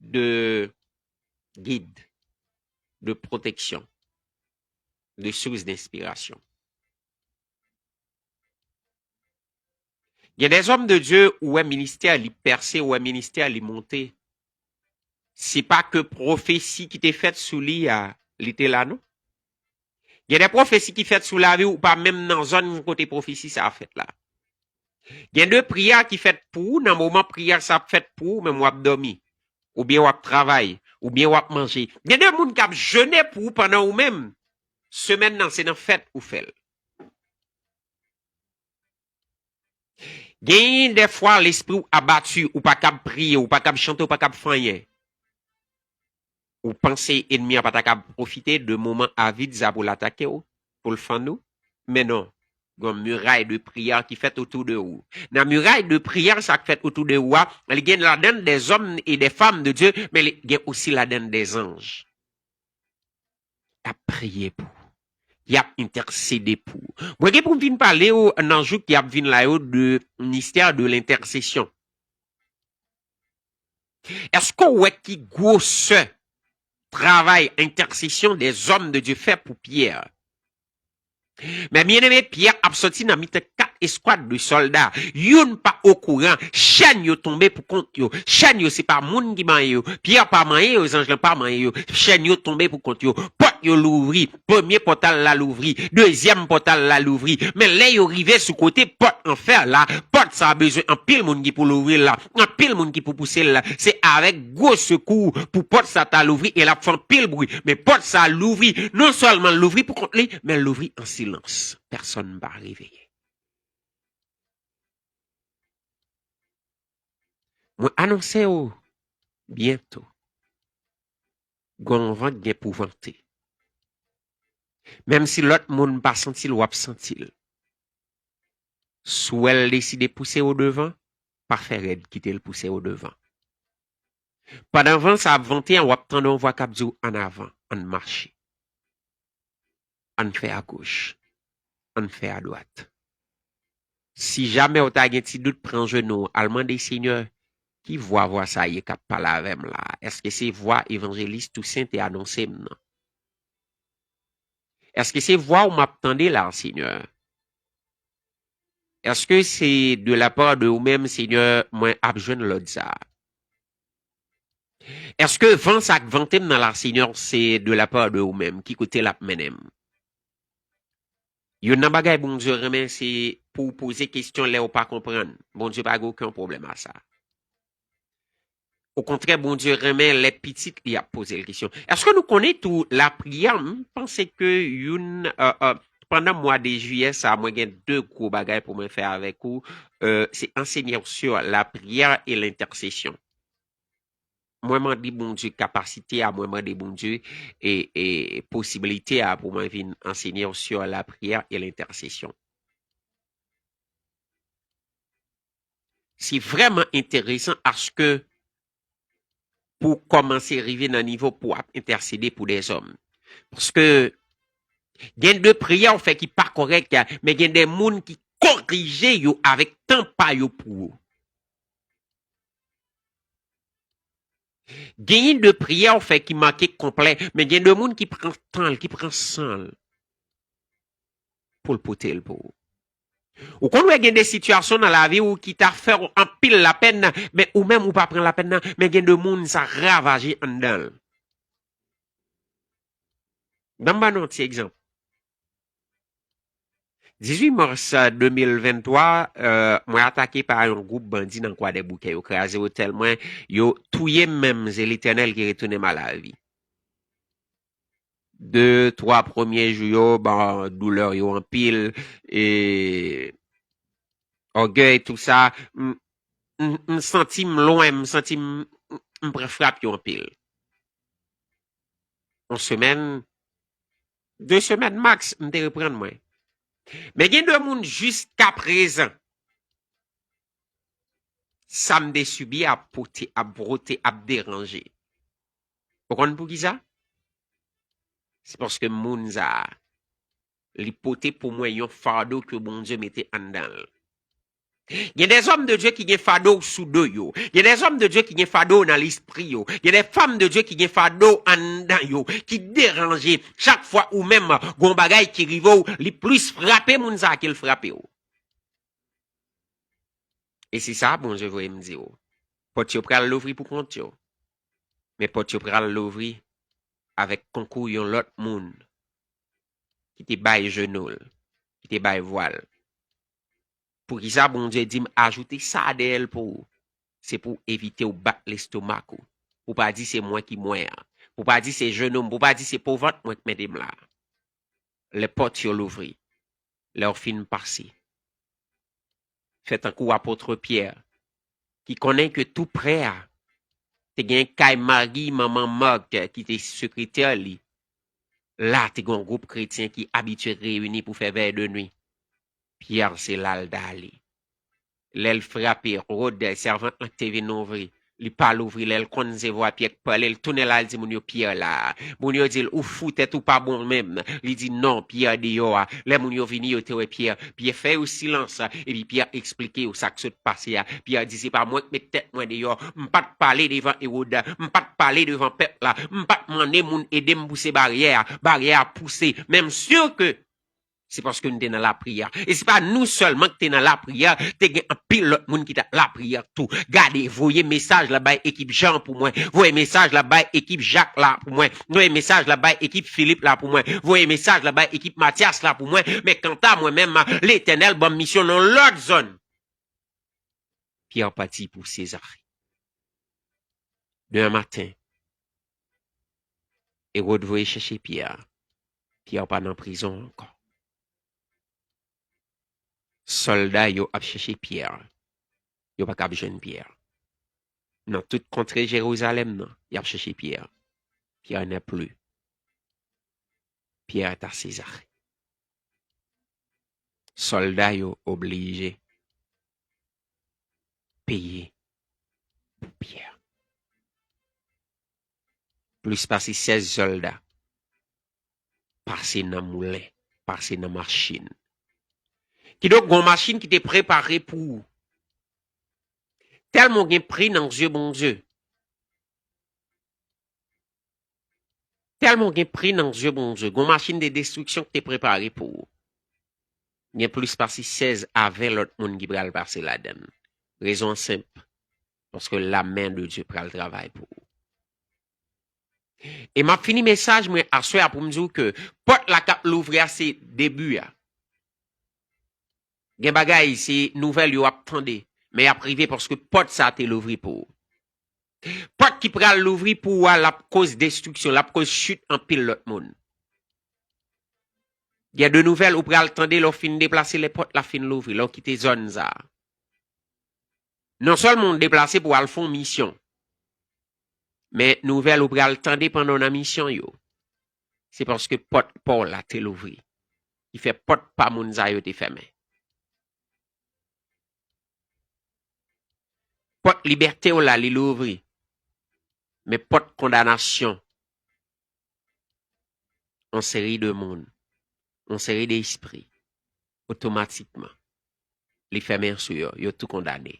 de gid, de pwoteksyon, de sous d'inspiration. Gen des hommes de Dieu ou wè ministè li pèse, ou wè ministè li monte. Se pa ke pwofesi ki te fèt sou li a, li te la, non. Gen de pwofesi ki fèt sou lavi w, ou pa menm nan zòn kote pwofesi sa a fèt la. Gen de priyè ki fèt pou ou, nan moman priyè sa ap fèt pou ou, menm w ap dòmi, oubyen w ap travay, oubyen w ap manje. Gen de moun k ap jene pou ou pandan ou menm, semèn nan, se nan fèt ou fè l. Genyen dèfwa lespri w abati, ou pa kab priye, ou pa kab chante, ou pa kab fè anyen. Ou panse ènmi an pa ta kab pwofite de moman avid sa pou l atake w, pou l fann ou? Men non, gen yon miray de priyè ki fèt otou de ou. Nan miray de priyè sa k fèt otou de ou a, li gen ladann dè zòm e dè fanm de Dye, men li gen osi ladann dè zanj. Y ap priye pou ou. Y ap entèsede pou ou. Mwen gen pou m vin pale w nan jou ki ap vin la yo de mistè de lentèsesyon. Èske w wè ki gwosè travay entèsesyon dè zòm de Dye fè pou Pyè? Men byeneme, Pyè ap sòti nan mitan kat eskwad de sòlda. Youn pa okouran, chèn yo tonbe pou kont yo. Chèn yo, se pa moun ki manyen yo. Pyè pa manyen yo, zanj lan pa manyen yo. Chèn yo tonbe pou kont yo. Pòt yo louvri. Premye pòtal la louvri. Dezyèm pòtal la louvri. Men lè yo rive sou kote pòt an fè la, pòt sa a bezwen anpil moun ki pou louvri l la. Anpil moun ki pou pouse l la. Se avèk gwo sekou pou pòt sa ta louvri e l ap fè anpil bri. Men pòt sa louvri, non sèlman l louvri pou kont li, men l louvri an silans. Pèsonn pa reveye. Mwen anonse w, byento, gen yon van k gen pou vante. Menm si lòt moun pa santi l, w ap santi l. Si w wè l deside pouse w devan, pa fè rèd, kite l pouse w devan. Pandan van sa ap vante an, w ap tande yon vwa k ap di w, "Ann avan, ann mache. Ann fè agoch. Ann fè adwat." Si jamè w ta gen ti dout, pran jenou w, al mande Senyè, "Ki vwa vwa sa ye k ap pale avè m la a? Èske se vwa evanjelis Tousen te anonse m nan? Èske se vwa w m ap tande la a, Senyè? Èske se de la part de ou menm, Senyè, mwen ap jwenn lòd sa a? Èske van sa k vante m nan la, Senyè, se de la part de ou menm? Ki kote l ap mennen m?" Youn nan bagay Bondye renmen, se pou w poze kesyon lè w pa konprann. Bondye pa gen okenn pwoblèm a sa. Okontrè, Bondye renmen lè pitit li ap poze l kesyon. Èske nou konnen tou lapriyè, m panse ke youn, euh, euh, pandan mwa de jiyè sa, mwen gen de gwo bagay pou mwen fè avèk ou, euh, se enseigner sur la prière et l'intercession. Mwen mande Bondye kapasite a, mwen mande Bondye e, e posibilite a pou mwen vin enseigner sur la prière et l'intercession. Se vrèman enteresan aske pou w kòmanse rive nan nivo pou w ap entèsede pou dèzòm. Paske gen de priyè w fè ki pa kòrèk, men gen de moun ki korije yo avèk tan pa yo pou ou. Genyen de priyè w fè ki manke konplè, men gen de moun ki pran tan l, ki pran san l pou l pote l pou ou. Ou konn wè gen de sitiyasyon nan lavi w ki ta fè w anpil lapèn, men ou menm ou pa pran lapèn nan, men gen de moun sa ravaje anndan l. Ban m ban nou yon ti egzanp. Dizuit mas de mil venntwa, euh, mwen atake pa yon gwoup bandi nan Kwadèboukè. Yo kraze otèl mwen, yo touye m menm, se Letènèl ki retounen m a lavi. De, twa premye jou yo, bon, doulè yo anpil, e ògèy, tou sa, m, m, m santi m lwen, m santi m, m, m pran frap yo anpil. Yon semèn, de semèn max, m te reprann mwen. Men gen de moun jiskaprezan, sa m te sibi ap pote, ap bwote, ap deranje. Ou konn poukisa? Se paske moun sa a, li pote pou mwen yon fado ke Bondye mete anndan l. Gen dèzòm de Dye ki gen fado sou do yo. Gen dèzòm de Dye ki gen fado nan lespri yo. Gen dèfanm de Dye ki gen fado anndan yo, ki deranje. Chak fwa ou menm, gon bagay ki rive w, li plis frape moun sa a ke l frape w. E se sa Bondye voye m di w. Pòt yo pral louvri pou kont yo. Men pòt yo pral louvri avèk konkou yon lòt moun ki te bay jenou l, ki te bay vwa l. Poukisa Bondye di m ajoute sa dèyè l pou ou? Se pou evite w bat lestomak ou. Pou pa di se mwen ki mwen an. Pou pa di se jenou m, pou pa di se po vant mwen k mete m la. Lè pòt yo louvri, lè w fin pase, fè tankou apot Pyè, ki konnen ke tou prè a, te gen kay Mari, manman Mak, ki te sekretè li. La, te gen yon gwoup kretyen ki abitye reyini pou fè vèy de nwi. Pyè se la l t ale. Lè l frape, Wòd, sèvant lan k te vin ouvri, li pa louvri. Lè l konn se vwa Pyè k pale, l tounen la, l di moun yo, "Pyè la." Moun yo di l, "Ou fou, tèt ou pa bon menm." Li di, "Non, Pyè deyò a." Lè moun yo vini, yo te wè Pyè. Pyè fè yo silans, epi Pyè eksplike yo sa k sot pase a. Pyè di, "Se pa mwen k met tèt mwen deyò. M pa t pale devan Ewòd. M pa t pale devan pèp la. M pa t mande moun ede m pouse baryè a. Baryè a pouse." Men m si ke se paske nou te nan lapriyè. E se pa nou sèlman ki te nan lapriyè, te gen anpil lòt moun ki t ap lapriyè tou. Gade, voye mesaj la bay ekip Jan pou mwen. Voye mesaj la bay ekip Jak la pou mwen. Voye mesaj la bay ekip Filip la pou mwen. Voye mesaj la bay ekip Matyas la pou mwen. Men kanta mwen menm, Letènèl ban m misyon nan yon lòt zòn. Pyè pati pou Sezare. Demen maten, Ewòd voye chèche Pyè. Pyè pa nan prizon ankò. Sòlda yo ap chèche Pyè. Yo pa kab jwenn Pyè. Nan tout kontre Jerizalèm nan, y ap chèche Pyè. Pyè n'est plus. Pyè ta Sezare. Sòlda yo oblije peye pou Pyè. Plis pase sèz sòlda pase nan moulen, pase nan machin. Kidonk, gon machin ki te prepare pou ou. Tèlman w gen pri nan zye Bondye. Tèlman w gen pri nan zye Bondye. Gon machin de destriksyon ki te prepare pou ou. Gen plis pase sèz a ven lòt moun ki pral pase ladan l. Rezon an senp. Paske lamen de Dye pral travay pou ou. E m ap fini mesaj mwen aswè a pou m di w ke pòt la k ap louvri a se debi a. Gen bagay, se nouvèl yo ap tande, men y ap rive paske pòt sa a te louvri pou ou. Pòt ki pral louvri pou ou a, l ap koz destriksyon, l ap koz chit anpil lòt moun. Gen de nouvèl ou pral tande lè w fin deplase, lè pòt la fin louvri, lè w kite zòn sa a. Non sèlman w deplase pou w al fè yon misyon, men nouvèl ou pral tande pandan w nan misyon yo, se paske pòt pa w la te louvri, ki fè pòt pa moun sa yo te fèmen. Pòt libète w la, li louvri, men pòt kondanasyon yon seri de moun, yon seri de espri, otomatikman, li fèmen sou yo, yo tou kondane,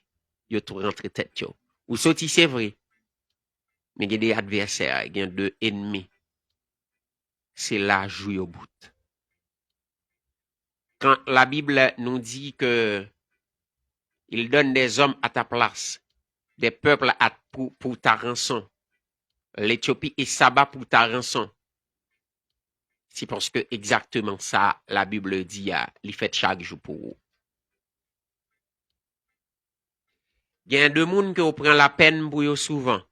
yo tou rantre tèt yo. Ou soti, se vre, men gen de advèsè, gen de enmi. Se la jou yo bout. Quand la Bible nous dit que il donne des hommes à ta place, des peuples à, pour, pour ta rançon, l'Éthiopie et Saba pour ta rançon, se paske egzakteman sa Labib di a, li fèt chak jou pou ou. Gen de moun ke w pran lapèn pou yo souvan.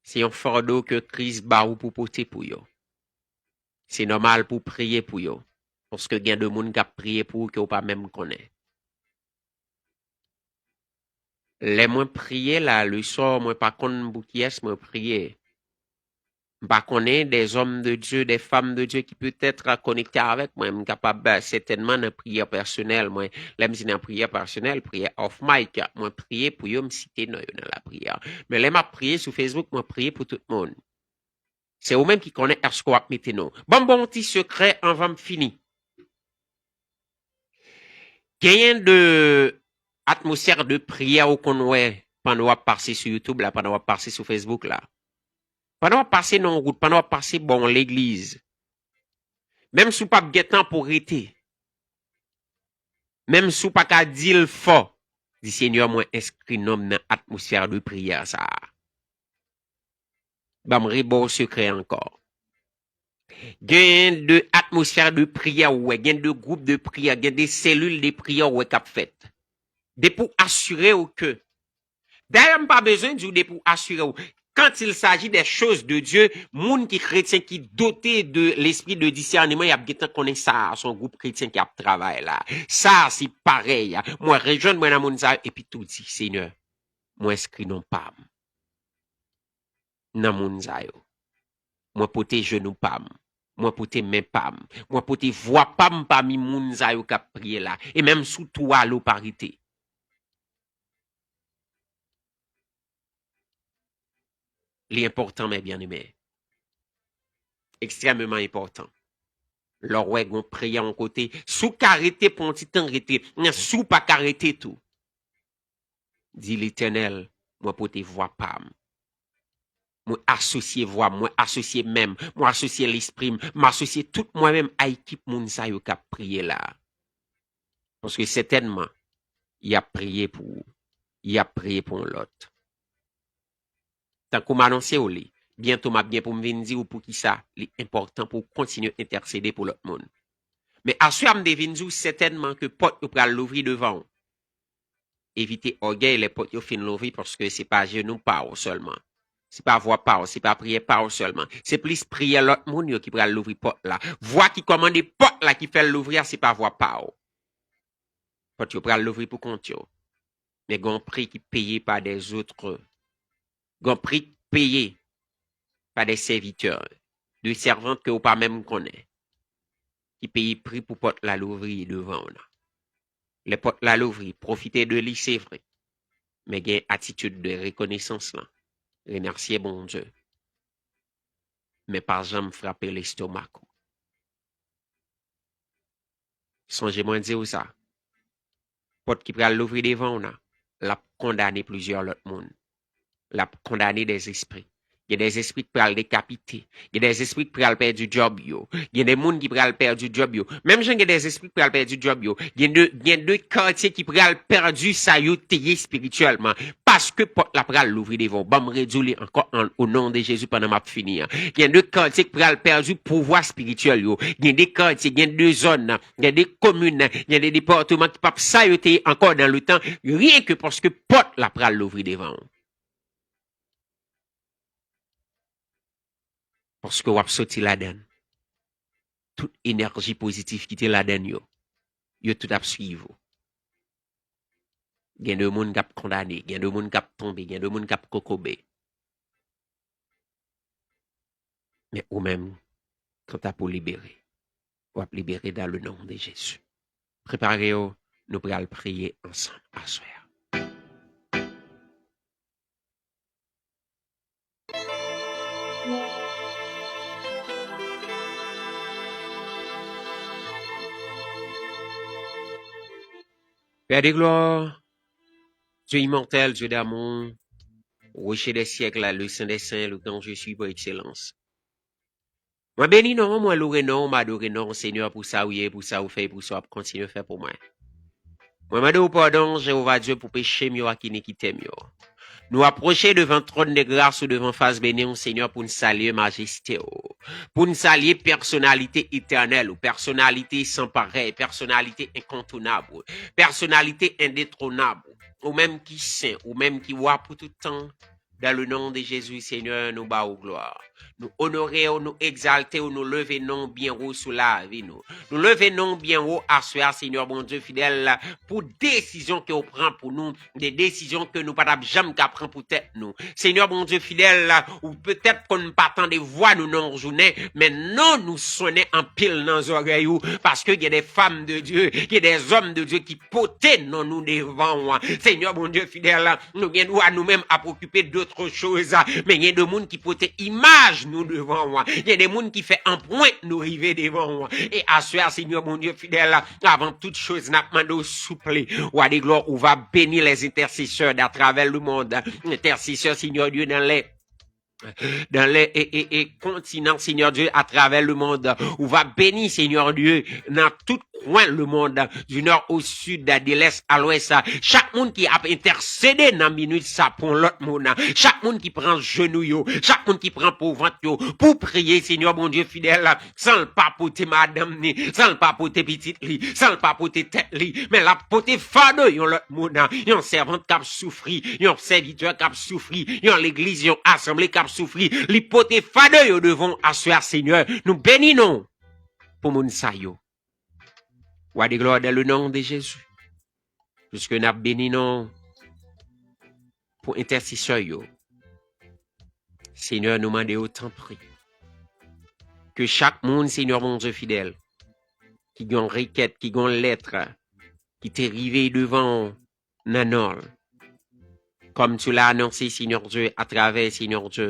Se yon fado ke Kris ba ou pou pote pou yo. Se nòmal pou w priye pou yo, paske gen de moun k ap priye pou ou ke w pa menm konnen. Lè mwen priye la, leswa, mwen pa konn pou kiyès mwen priye. M pa konnen, des hommes de Dieu, des femmes de Dieu ki petèt konekte avèk mwen, m kapab, sètènman, nan priyè pèsonèl mwen. Lè m di nan priyè pèsonèl, priyè off mic, mwen priye pou yo, m site non yo nan lapriyè. Men lè m ap priye sou Facebook, mwen priye pou tout moun. Se ou menm ki konnen èske w ap mete non. Ban m ba w yon ti sekrè anvan m fini. Genyen de atmosfè de priyè ou konn wè pandan w ap pase sou YouTube la, pandan w ap pase sou Facebook la. Pandan w ap pase nan yon wout, pandan w ap pase bò yon legliz. Menm si w p ap gen tan pou w rete. Menm si w pa ka di l fò, di, "Senyè, mwen enskri non m nan atmosfè de priyè sa a." Ban m reba w sekrè ankò. Gen de atmosfè de priyè ou wè, gen de gwoup de priyè, gen de selil de priyè ou wè k ap fèt. Depi w asire w ke, dayè, m pa bezwen di w depi w asire w. Quand il s'agit des choses de Dieu, moun ki kretyen, ki dote de lespri de disèneman, y ap gentan konnen sa a se yon gwoup kretyen ki ap travay la. Sa a se parèy. Mwen rejwenn mwen nan moun sa yo, epi tou di, Senyè, mwen enskri non pa m nan moun sa yo. Mwen pote jenou pa m. Mwen pote men pa m. Mwen pote vwa pa m pami moun sa yo k ap priye la. E menm sou tou alo pa rete. Li enpòtan, mes bien-aimés. Ekstrèmeman enpòtan. Lè w wè gon priyè yon kote, si w ka rete pou yon ti tan, rete. Men si w pa ka rete tou, di, Letènèl, mwen pote vwa pa m. Mwen asosye vwa m, mwen asosye men m, mwen asosye lespri m, m asosye tout mwen menm a ekip moun sa yo k ap priye la. Paske sètènman, y ap priye pou ou. Y ap priye pou yon lòt. Tankou m anonse w li, byento m ap gen pou m vin di w poukisa li enpòtan pou w kontinye entèsede pou lòt moun. Men aswè a m te vin di w sètènman ke pòt yo pral louvri devan w. Evite ògèy lè pòt yo fin louvri, paske se pa jenou pa w sèlman. Se pa vwa pa w, se pa priyè pa w sèlman. Se plis priyè lòt moun yo ki pral louvri pòt la. Vwa ki kòmande pòt la ki fè l louvri a, se pa vwa pa w. Pòt yo pral louvri pou kont yo. Men gen yon pri ki peye pa dèzòt. Gen yon pri ki peye pa de sèvitè, de sèvant ke w pa menm konnen, ki peye pri pou pòt la louvri devan w nan. Lè pòt la louvri, pwofite de li, se vre. Men gen atitid de rekonesans lan. Remèsye Bondye. Men pa janm frape lestomak ou. Sonje mwen di w sa. Pòt ki pral louvri devan w nan, l ap kondane plizyè lòt moun. L ap kondane dèzespri. Gen dèzespri ki pral dekapite. Gen dèzespri ki pral pèdi djòb yo. Gen de moun ki pral pèdi djòb yo. Menm jan gen dèzespri ki pral pèdi djòb yo, gen de, gen de katye ki pral pèdi sa yo te ye espirityèlman. Paske pòt la pral louvri devan w. Ban m redi w li ankò an, o non de Jezi pandan m ap fini an. Gen de katye ki pral pèdi pouvwa espirityèl yo. Gen de katye, gen de zòn, gen de komin, gen de depatman ki p ap sa yo te ye ankò dan letan, ryen ke paske pòt la pral louvri devan w. Paske w ap soti ladan l. Tout enèji pozitif ki te ladan l yo, yo tout ap swiv ou. Gen de moun k ap kondane, gen de moun k ap tonbe, gen de moun k ap kokobe. Men ou menm, kanta pou libere, w ap libere dans le nom de Jésus. Prepare w, nou pral priye ansanm aswè a. Père de gloire, Dieu immortel, Dieu d'amour, Rocher des siècles, le Saint des saints, le grand je suis par excellence. Mwen beni non w, mwen loure non w, m adore non w, Senyè, pou sa w ye, pou sa w fè, e pou sa w ap kontinye fè pou mwen. Mwen mande w padon, Jewova Dye, pou peche m yo ak inikite m yo. Nou apwoche devan twòn de gras ou, devan fas beni w, Senyè, pou n salye majeste w, pou n salye pèsonalite etènèl ou, pèsonalite san parèy, pèsonalite enkontounab ou, pèsonalite endetwonab ou, ou menm ki sen, ou menm ki wa pou tout tan. Dans le nom de Jésus, Senyè, nou ba ou glwa. Nou onore w, nou egzalte w, nou leve non w byen wo sou lavi nou. Nou leve non w byen wo aswè a, Senyè Bondye fidèl, pou desizyon ke w pran pou nou, de desizyon ke nou pa t ap janm ka pran pou tèt nou. Senyè Bondye fidèl, ou petèt konn pa tande vwa nou nan yon jounen, men non nou sonnen anpil nan zòrèy ou, paske gen de fanm de Dye, gen de zòm de Dye ki pote non nou devan w. Senyè Bondye fidèl, nou gen dwa nou menm ap okipe dòt choz, men gen de moun ki pote imaj nou devan w. Gen de moun ki fè anprent nou rive devan w. E aswè a, Senyè Bondye fidèl, avan tout choz, n ap mande w souple, Wa de glwa, ou va bénir les intercesseurs à travers le monde. Intercesseurs, Senyè Dye, dans les dans les et, et, et continents, Senyè Dye, à travers le monde. Ou va bénir, Senyè Dye, nan tout kwen lemonn, du nò o sid, de lès a lwès, chak moun ki ap entèsede nan minit sa pou yon lòt moun, chak moun ki pran jenou yo, chak moun ki pran po vant yo, pou priye, Senyè Bondye fidèl, san l pa pote madanm ni, san l pa pote pitit li, san l pa pote tèt li, men l ap pote fado yon lòt moun, yon sèvant k ap soufri, yon sèvitè k ap soufri, yon legliz, yon asanble k ap soufri, li pote fado yo devan w aswè a, Senyè. Nou beni non w pou moun sa yo. Wa de glwa, dans le nom de Jésus. Piske n ap beni non w pou entèsesè yo. Senyè, nou mande w, tanpri, ke chak moun, Senyè Bondye fidèl, ki gen yon rekèt, ki gen yon lèt, ki te rive devan w nan non l, kòm tu l'as annoncé, Senyè Dye, atravè, Senyè Dye,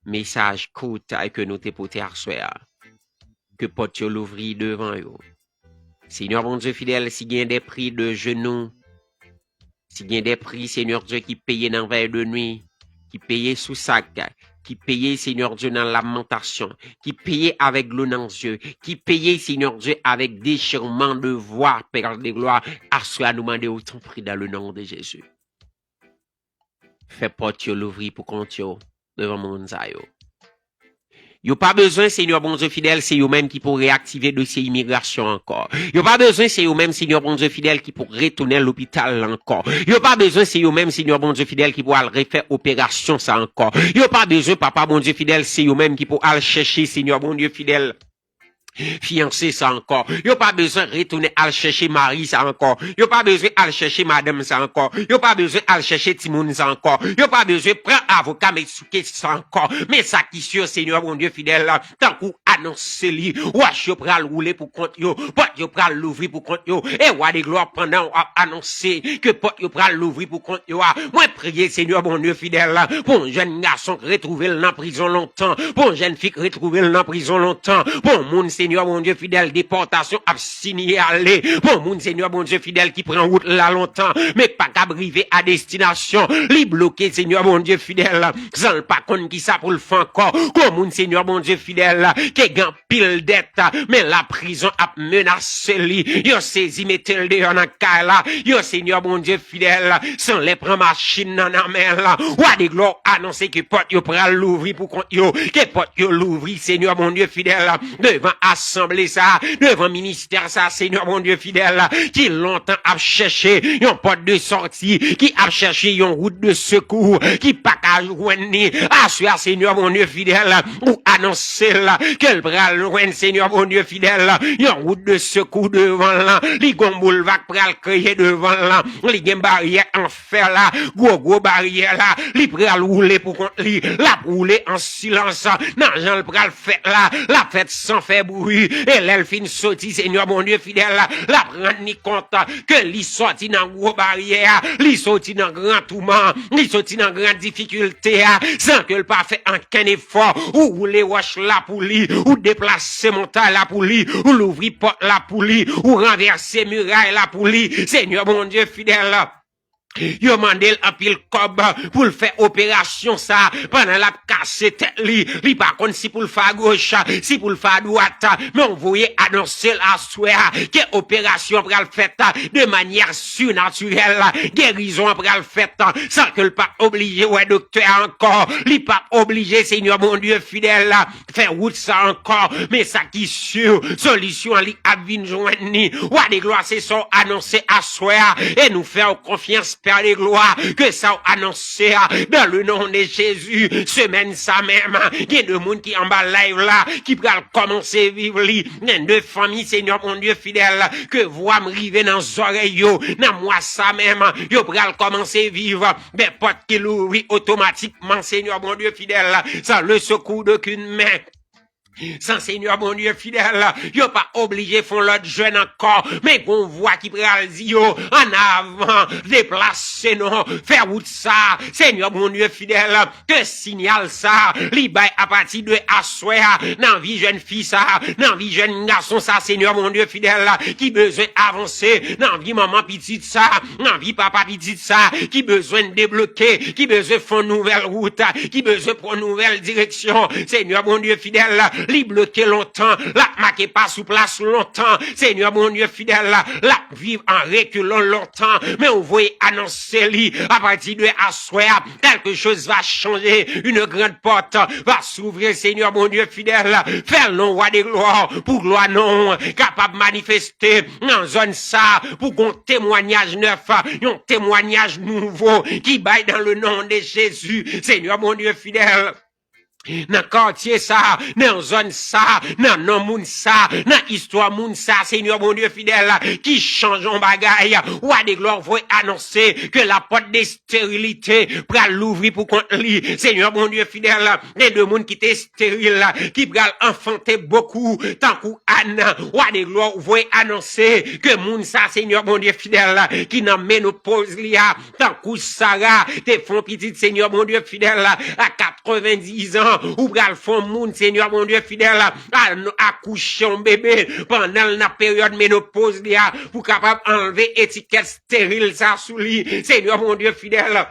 mesaj kout ke nou te pote aswè a, ke pòt yo louvri devan yo. Senyè Bondye fidèl, si gen de pri de jenou, si gen de pri, Senyè Dye, ki peye nan vèy de nwi, ki peye sou sak, ki peye, Senyè Dye, nan lamantasyon, ki peye avèk dlo nan zye, ki peye, Senyè Dye, avèk dechirman de vwa, Pè de glwa, aswè a nou mande w, tanpri, dans le nom de Jésus. Fè pòt yo louvri pou kont yo devan moun sa yo. Yo pa bezwen, Senyè Bondye fidèl, se yo menm ki pou reyaktive dosye imigrasyon ankò. Yo pa bezwen, se yo menm, Senyè Bondye fidèl, ki pou retounen lopital la ankò. Yo pa bezwen, se yo menm, Senyè Bondye fidèl, ki pou al refè operasyon sa ankò. Yo pa bezwen, Papa Bondye fidèl, se yo menm ki pou al chèche, Senyè Bondye fidèl, fiyanse sa ankò. Yo pa bezwen retounen al chèche mari sa ankò. Yo pa bezwen al chèche madanm sa ankò. Yo pa bezwen al chèche timoun sa ankò. Yo pa bezwen pran avoka, men sou kes sa ankò. Men sa ki si, Senyè Bondye fidèl, tankou anonse li, wòch yo pral woule pou kont yo, pòt yo pral louvri pou kont yo. E Wa de glwa, pandan w ap anonse ke pòt yo pral louvri pou kont yo a, mwen priye, Senyè Bondye fidèl, pou yon jèn gason k retwouve l nan prizon lontan, pou yon jèn fi k retwouve l nan prizon lontan, pou yon moun, Senyè Bondye fidèl, depòtasyon ap sinyale, pou yon moun, Senyè Bondye fidèl, ki pran wout la lontan, men k pa kab rive a destinasyon, li bloke, Senyè Bondye fidèl, san l pa konn kisa pou l fè ankò, pou yon moun, Senyè Bondye fidèl, ki gen anpil dèt, men laprizon ap menase li, yo sezi mete l deyò nan kay la, yo, Senyè Bondye fidèl, san lè pran machin nan nan men l. Wa de glwa, anonse ke pòt yo pral louvri pou kont yo, ke pòt yo louvri, Senyè Bondye fidèl, devan asanble sa, devan ministè sa, Senyè Bondye fidèl, ki lontan ap chèche yon pòt de sòti, ki ap chèche yon wout de sekou, ki pa ka jwenn ni. Aswè a, Senyè Bondye fidèl, ou anonse l ke l pral jwenn, Senyè Bondye fidèl, yon wout de sekou devan l. Li gon boulva k pral kreye devan l. Li gen baryè an fè la, gwo gwo baryè la, li pral woule pou kont li. L ap woule an silans nan jan l pral fèt la. L ap fèt san fè bri. E lè l fin soti, Senyè Bondye fidèl, l ap rann li kont ke li soti nan gwo baryè a, li soti nan gran touman, li soti nan gran difikilte a, san ke l pa fè ankenn efò. Ou woule wòch la pou li, ou deplase montay la pou li, ou louvri pòt la pou li, ou ranvèse miray la pou li. Senyè Bondye fidèl, yo mande l anpil kòb pou l fè operasyon sa, pandan l ap kase tèt li. Li pa konn si pou l fè agoch, si pou l fè adwat, men w voye anonse l aswè a ke operasyon an pral fèt de manyè sinatirèl, gerizon an pral fèt san ke l pa oblije wè doktè a ankò. Li pa oblije, Senyè Bondye fidèl, fè wout sa ankò. Men sa ki si, solisyon an li ap vin jwenn ni. Wa de glwa, se sa w anonse aswè a, e nou fè w konfyans, Pè de glwa, ke sa w anonse a, dans le nom de Jésus, semèn sa menm, gen de moun ki anba live la, ki pral kòmanse viv li. Gen de fanmi, Senyè Bondye fidèl, ke vwa m rive nan zòrèy yo, nan mwa sa menm, yo pral kòmanse viv. Dè pòt ki louvri otomatikman, Senyè Bondye fidèl, sans le secours d'aucune main. San Senyè Bondye fidèl, yo pa oblije fè yon lòt jèn ankò, men gon vwa ki pral di yo, ann avan, deplase non, fè wout sa, Senyè Bondye fidèl, ke sinyal sa, li bay apati de aswè a, nan vi jèn fi sa, nan vi jèn gason sa, Senyè Bondye fidèl, ki bezwen avanse, nan vi manman pitit sa, nan vi papa pitit sa, ki bezwen debloke, ki bezwen fè yon nouvèl wout, ki bezwen pran yon nouvèl direksyon. Senyè Bondye fidèl, Li bloke lontan, l ap make pa sou plas lontan. Senyè Bondye fidèl, l ap viv an rekilon lontan. Men ou voye anonse li apati de aswè a, quelque chose va changer, une grande porte va s'ouvrir, Senyè Bondye fidèl. Fè l non, Wa de glwa, pou glwa non w kapab manifeste nan zòn sa, pou gon temwanyaj nèf, yon temwanyaj nouvo ki bay dans le nom de Jésus, Senyè Bondye fidèl. Nan katye sa, nan zòn sa, nan non moun sa, nan istwa moun sa, Senyè Bondye fidèl, ki chanje yon bagay. Wa de glwa voye anonse ke lapòt de sterilite pral louvri pou kont li. Senyè Bondye fidèl, gen de moun ki te esteril, ki pral anfante bokou, tankou Ann. Wa de glwa voye anonse ke moun sa, Senyè Bondye fidèl, ki nan menopoz li a, tankou Sara te fè yon pitit, Senyè Bondye fidèl, a katrevendiz an, ou pral fè yon moun, Senyè Bondye fidèl, a, akouche yon bebe pandan l nan peryòd menopoz li a, pou kapab anlve etikèt steril sa sou li, Senyè Bondye fidèl.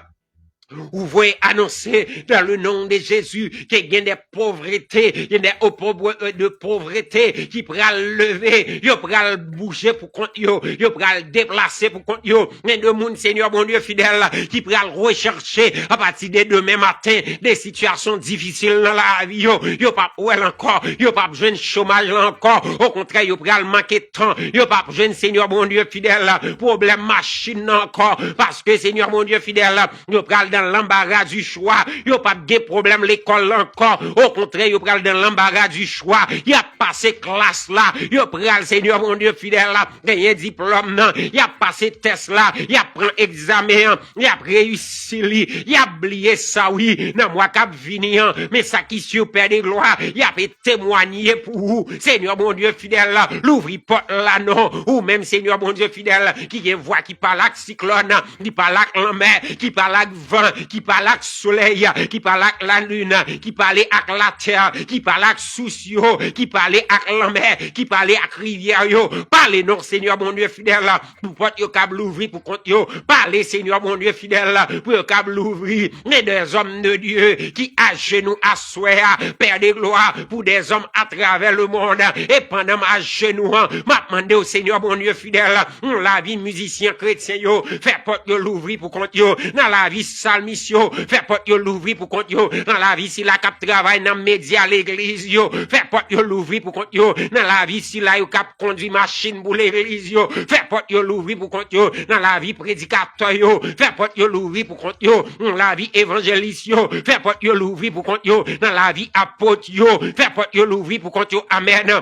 Ou voye anonse dans le nom de Jésus ke gen de povrete, gen de opobwe de povrete ki pral leve, yo pral bouje pou kont yo, yo pral deplase pou kont yo. Gen de moun, Senyè Bondye fidèl, ki pral recherche apati de demen maten de sitiyasyon difisil nan lavi yo. Yo p ap wè l ankò, yo p ap jwenn chomaj la ankò. Okontrè, yo pral manke tan, yo p ap jwenn, Senyè Bondye fidèl, pwoblèm machin nan ankò, paske, Senyè Bondye fidèl, yo pral dans l'embarras du choix. Yo p ap gen pwoblèm lekòl la ankò. Okontrè, yo pral dans l'embarras du choix. Y ap pase klas la. Yo pral, Senyè Bondye fidèl, genyen diplòm nan. Y ap pase tès la. Y ap pran egzamen an. Y ap reyisi li. Y ap bliye sa, wi, nan mwa k ap vini an. Men sa ki si, Pè de glwa, y ap temwanye pou ou. Senyè Bondye fidèl, louvri pòt la non. Ou menm, Senyè Bondye fidèl, ki gen vwa ki pale ak siklòn, ki pale ak lanmè, ki pale ak van, ki pale ak solèy, ki pale ak lalin, ki pale ak latè, ki pale ak sous yo, ki pale ak lanmè, ki pale ak rivyè yo. Pale non, Senyè Bondye fidèl, pou pòt yo kab louvri pou kont yo. Pale, Senyè Bondye fidèl, pou yo kab louvri. Men dèzòm de Dye ki ajenou aswè a, Pè de glwa, pou dèzòm atravè lemonn. E pandan m ajenou an, m ap mande w, Senyè Bondye fidèl, nan lavi mizisyen kretyen yo, fè pòt yo louvri pou kont yo. Nan lavi salmis yo, fè pòt yo louvri pou kont yo. Nan lavi sila k ap travay nan medya legliz yo, fè pòt yo louvri pou kont yo. Nan lavi sila yo k ap kondui machin pou legliz yo, fè pòt yo louvri pou kont yo. Nan lavi predikatè yo, fè pòt yo louvri pou kont yo. Nan lavi evanjelis yo, fè pòt yo louvri pou kont yo. Nan lavi apot yo, fè pòt yo louvri pou kont yo. Amèn.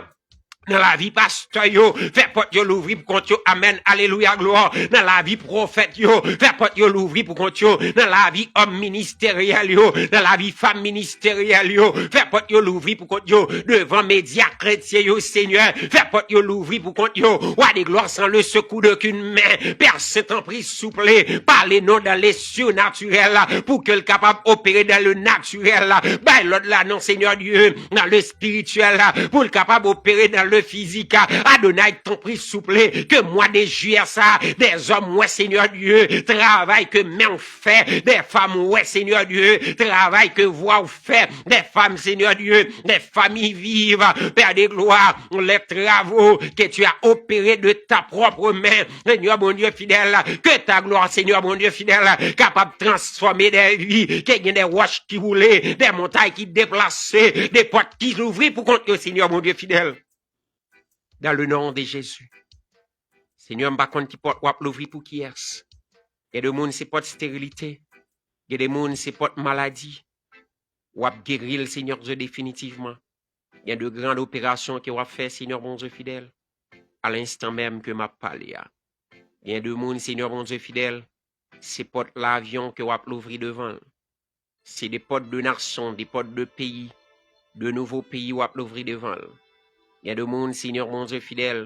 Nan lavi pastè yo, fè pòt yo louvri pou kont yo. Amèn. Alelouya, glwa. Nan lavi pwofèt yo, fè pòt yo louvri pou kont yo. Nan lavi òm ministeryèl yo, nan lavi fanm ministeryèl yo, fè pòt yo louvri pou kont yo. Devan medya kretyen yo, Senyè, fè pòt yo louvri pou kont yo. Wa de glwa, sans le secours d'aucune main, Pè Sentespri, souple, pale non dans le surnaturel, pou ke l kapab opere dans le naturel. Bay lòd la non, Senyè Dye, dans le spirituel, pou l kapab opere dans le physique. Adonay, tanpri, souple, ke mwa de jiyè sa, dèzòm wè, Senyè Dye, travay ke men w fè, dè fanm wè, Senyè Dye, travay ke vwa w fè, dè fanm, Senyè Dye, dè fanmi viv, Pè de glwa, les travaux que tu as opérés de ta propre main, Senyè Bondye fidèl, ke ta glwa, Senyè Bondye fidèl, kapab transfòme dè vi, ke gen dè wòch ki woule, dè montay ki deplase, dè pòt ki louvri pou kont yo, Senyè Bondye fidèl. Dans le nom de Jésus. Senyè, m pa konn ki pòt w ap louvri pou kiyès. Gen de moun se pòt sterilite. Gen de moun se pòt maladi. W ap geri l, Senyè Dye, definitivman. Gen de gran operasyon ke w ap fè, Senyè Bondye fidèl, a lenstan menm ke m ap pale a. Gen de moun, Senyè Bondye fidèl, se pòt lavyon ke w ap louvri devan l. Se de pòt de nasyon, de pòt de peyi, de nouvo peyi w ap louvri devan l. Gen de moun, Senyè Bondye fidèl,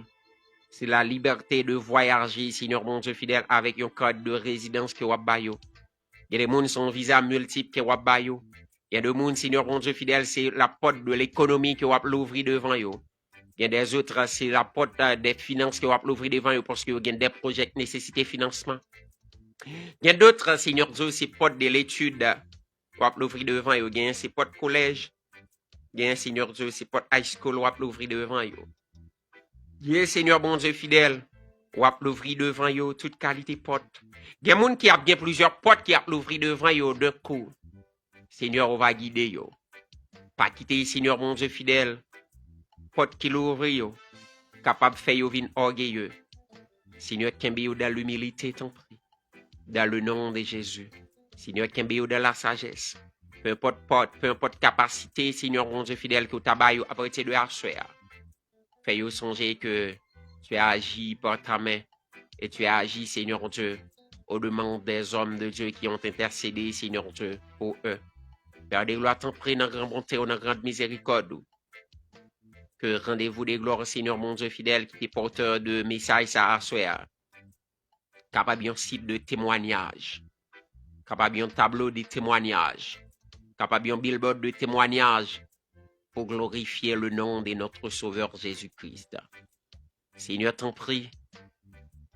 se la libète de vwayaje, Senyè Bondye fidèl, avèk yon kat de rezidans ke w ap ba yo. Gen de moun, se yon viza miltip ke w ap ba yo. Gen de moun, Senyè Bondye fidèl, se lapòt de lekonomi ke w ap louvri devan yo. Gen dèzòt, se lapòt, eh, de finans ke w ap louvri devan yo, paske yo gen de pwojè k nesesite finansman. Gen dòt, Senyè Dye, se pòt de letid w ap louvri devan yo. Gen se pòt kolèj. Genyen, Senyè Dye, se pòt high school w ap louvri devan yo. Ye, Senyè Bondye fidèl, w ap louvri devan yo tout kalite pòt. Gen moun ki ap gen plizyè pòt ki ap louvri devan yo d'un coup. Senyè, ou va gide yo. Pa kite, Senyè Bondye fidèl, pòt ki louvri yo kapab fè yo vin ògeye. Senyè, kenbe yo dans l'humilité, tanpri. Dans le nom de Jésus. Senyè, kenbe yo dans la sagesse. Peu importe pòt, peu importe kapasite, Senyè Bondye fidèl, ke w ta ba yo apati de aswè a. Fè yo sonje ke tu as agi par ta main et tu as agi, Seigneur Dieu, aux demandes des hommes de Dieu qui ont intercédé, Seigneur Dieu, pour eux. Père de gloire, tanpri, nan gran bonte w, nan gran mizerikòd ou, ke rendez-vous de gloire, Seigneur mon Dieu fidèle, ki te pòtè de mesaj sa aswè a, kapab yon sit de temwanyaj, kapab yon tablo de temwanyaj, kapab yon billboard de temwanyaj, pou glorifye le nom de notre Sauveur Jésus-Christ. Senyè, tanpri,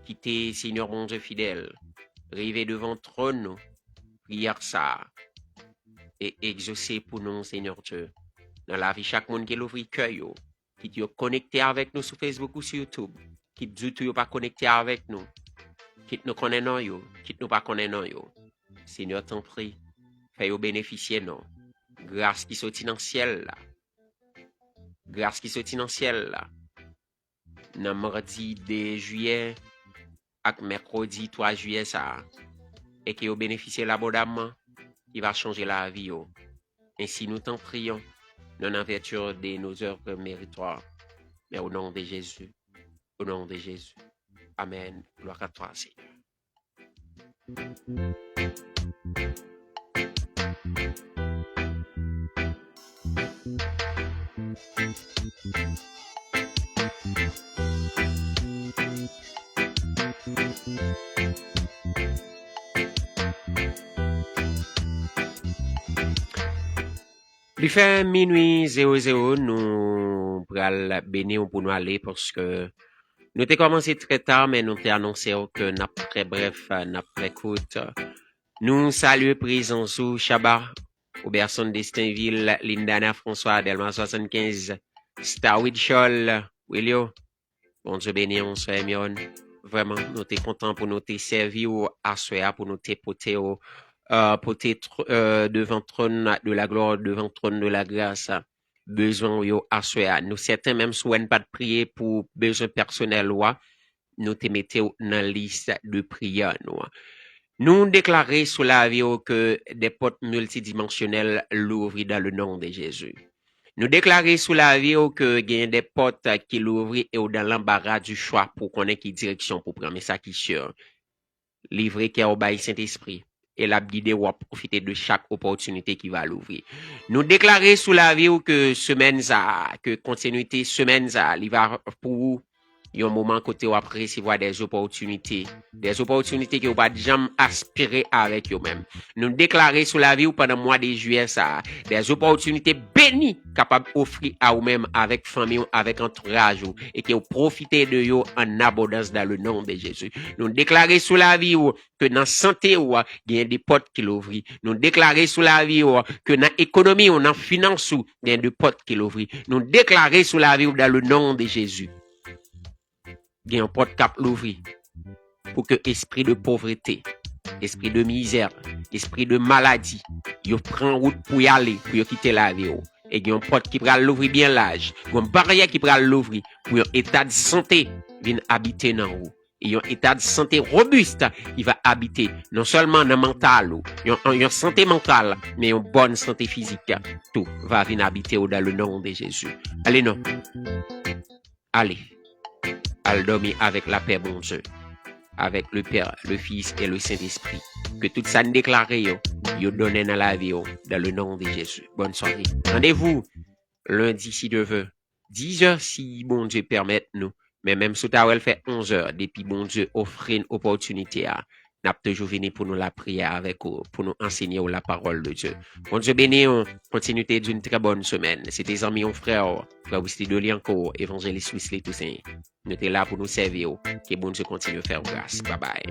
kite, Senyè Bondye fidèl, rive devan twòn nou, priyè sa a, e egzose pou nou, Senyè Dye, nan lavi chak moun ki louvri kè yo, kit yo konekte avèk nou sou Facebook ou sou YouTube, kit ditou yo pa konekte avèk nou, kit nou konnen non yo, kit nou pa konnen non yo. Senyè, tanpri, fè yo benefisye non gras ki soti nan syèl la. Gras ki soti nan syèl la. Nan madi de jiyè ak mèkredi twa jiyè sa a, e ke yo benefisye labondamman, ki va chanje lavi yo. Ainsi nous t'en prions, non en vertu de nos œuvres méritoires, mais au nom de Jésus, au nom de Jésus. Amen. Gloire à toi, Seigneur. Li fè minui zewo zewo, nou pral beni w pou nou ale, paske nou te kòmanse trè ta, men nou te anonse w ke n ap trè brèf, n ap trè kout. Nou salye prezans ou, Chaba, Robertson Destinville, Lindana François, Delma swasannkenz, Starwid Chol, Wilio. Bondye beni w, sè Hermione. Vrèman, nou te kontan pou nou te sèvi w aswè a, pou nou te pote w, euh, pote tr- euh, devan tròn de la glwa, devan tròn de la gras, bezwen w yo aswè a. Nou sèten, menm si w wè n pa t priye pou bezwen pèsonèl ou a, nou te mete w nan lis de priyè nou an. Nou deklare sou lavi w ke de pòt miltidimansyonèl louvri dans le nom de Jésus. Nou deklare sou lavi w ke genyen de pòt ki louvri e w dans l'embarras du choix pou konnen ki direksyon pou pran. Men sa ki si, livre kè w bay Sentespri, e l ap gide w, w ap pwofite de chak opòtinite ki va louvri. Nou deklare sou lavi w ke semèn sa a, ke kontinite semèn sa a, li va pou ou yon moman kote w ap resevwa de opòtinite, de opòtinite ke w pa t janm aspire avèk yo menm. Nou deklare sou lavi w pandan mwa de jiyè sa a, de opòtinite beni kapab ofri a ou menm, avèk fanmi w, avèk antouraj ou, e ke w pwofite de yo an abondans dans le nom de Jésus. Nou deklare sou lavi w ke nan sante w, genyen de pòt ki louvri. Nou deklare sou lavi w ke nan ekonomi w, nan finans ou, genyen de pòt ki louvri. Nou deklare sou lavi w dans le nom de Jésus, gen yon pòt k ap louvri pou ke espri de povrete, espri de mizè, espri de maladi, yo pran wout pou y ale, pou yo kite lavi w. E gen yon pòt ki pral louvri byen laj, gen yon baryè ki pral louvri pou yon eta de sante vin abite nan ou. E yon eta de sante robis ki va abite non sèlman nan mantal ou, yon, yon sante mantal, men yon bòn sante fizik tou va vin abite ou dans le nom de Jésus. Ale non. Ale. Al dòmi avèk lapè Bondye, avèk le Père, le Fils et le Saint-Esprit. Ke tout sa n deklare yo, yo donnen nan lavi yo, dans le nom de Jésus. Bonne soirée. Randevou lendi, si Dye vle, dizè, si Bondye pèmèt nou. Men menm si w ta wè l fè onzè, depi Bondye ofri n opòtinite a, n ap toujou vini pou nou lapriyè avèk ou, pou nou ansenye w la parole de Dieu. Bondye beni w, continuité d'une très bonne semaine. Se te zanmi w, frè w, frè Wesley Dolianco, evanjelis Wesley Toussaint. Nou te la pou nou sèvi w. Ke Bondye kontinye fè w gras. Babay.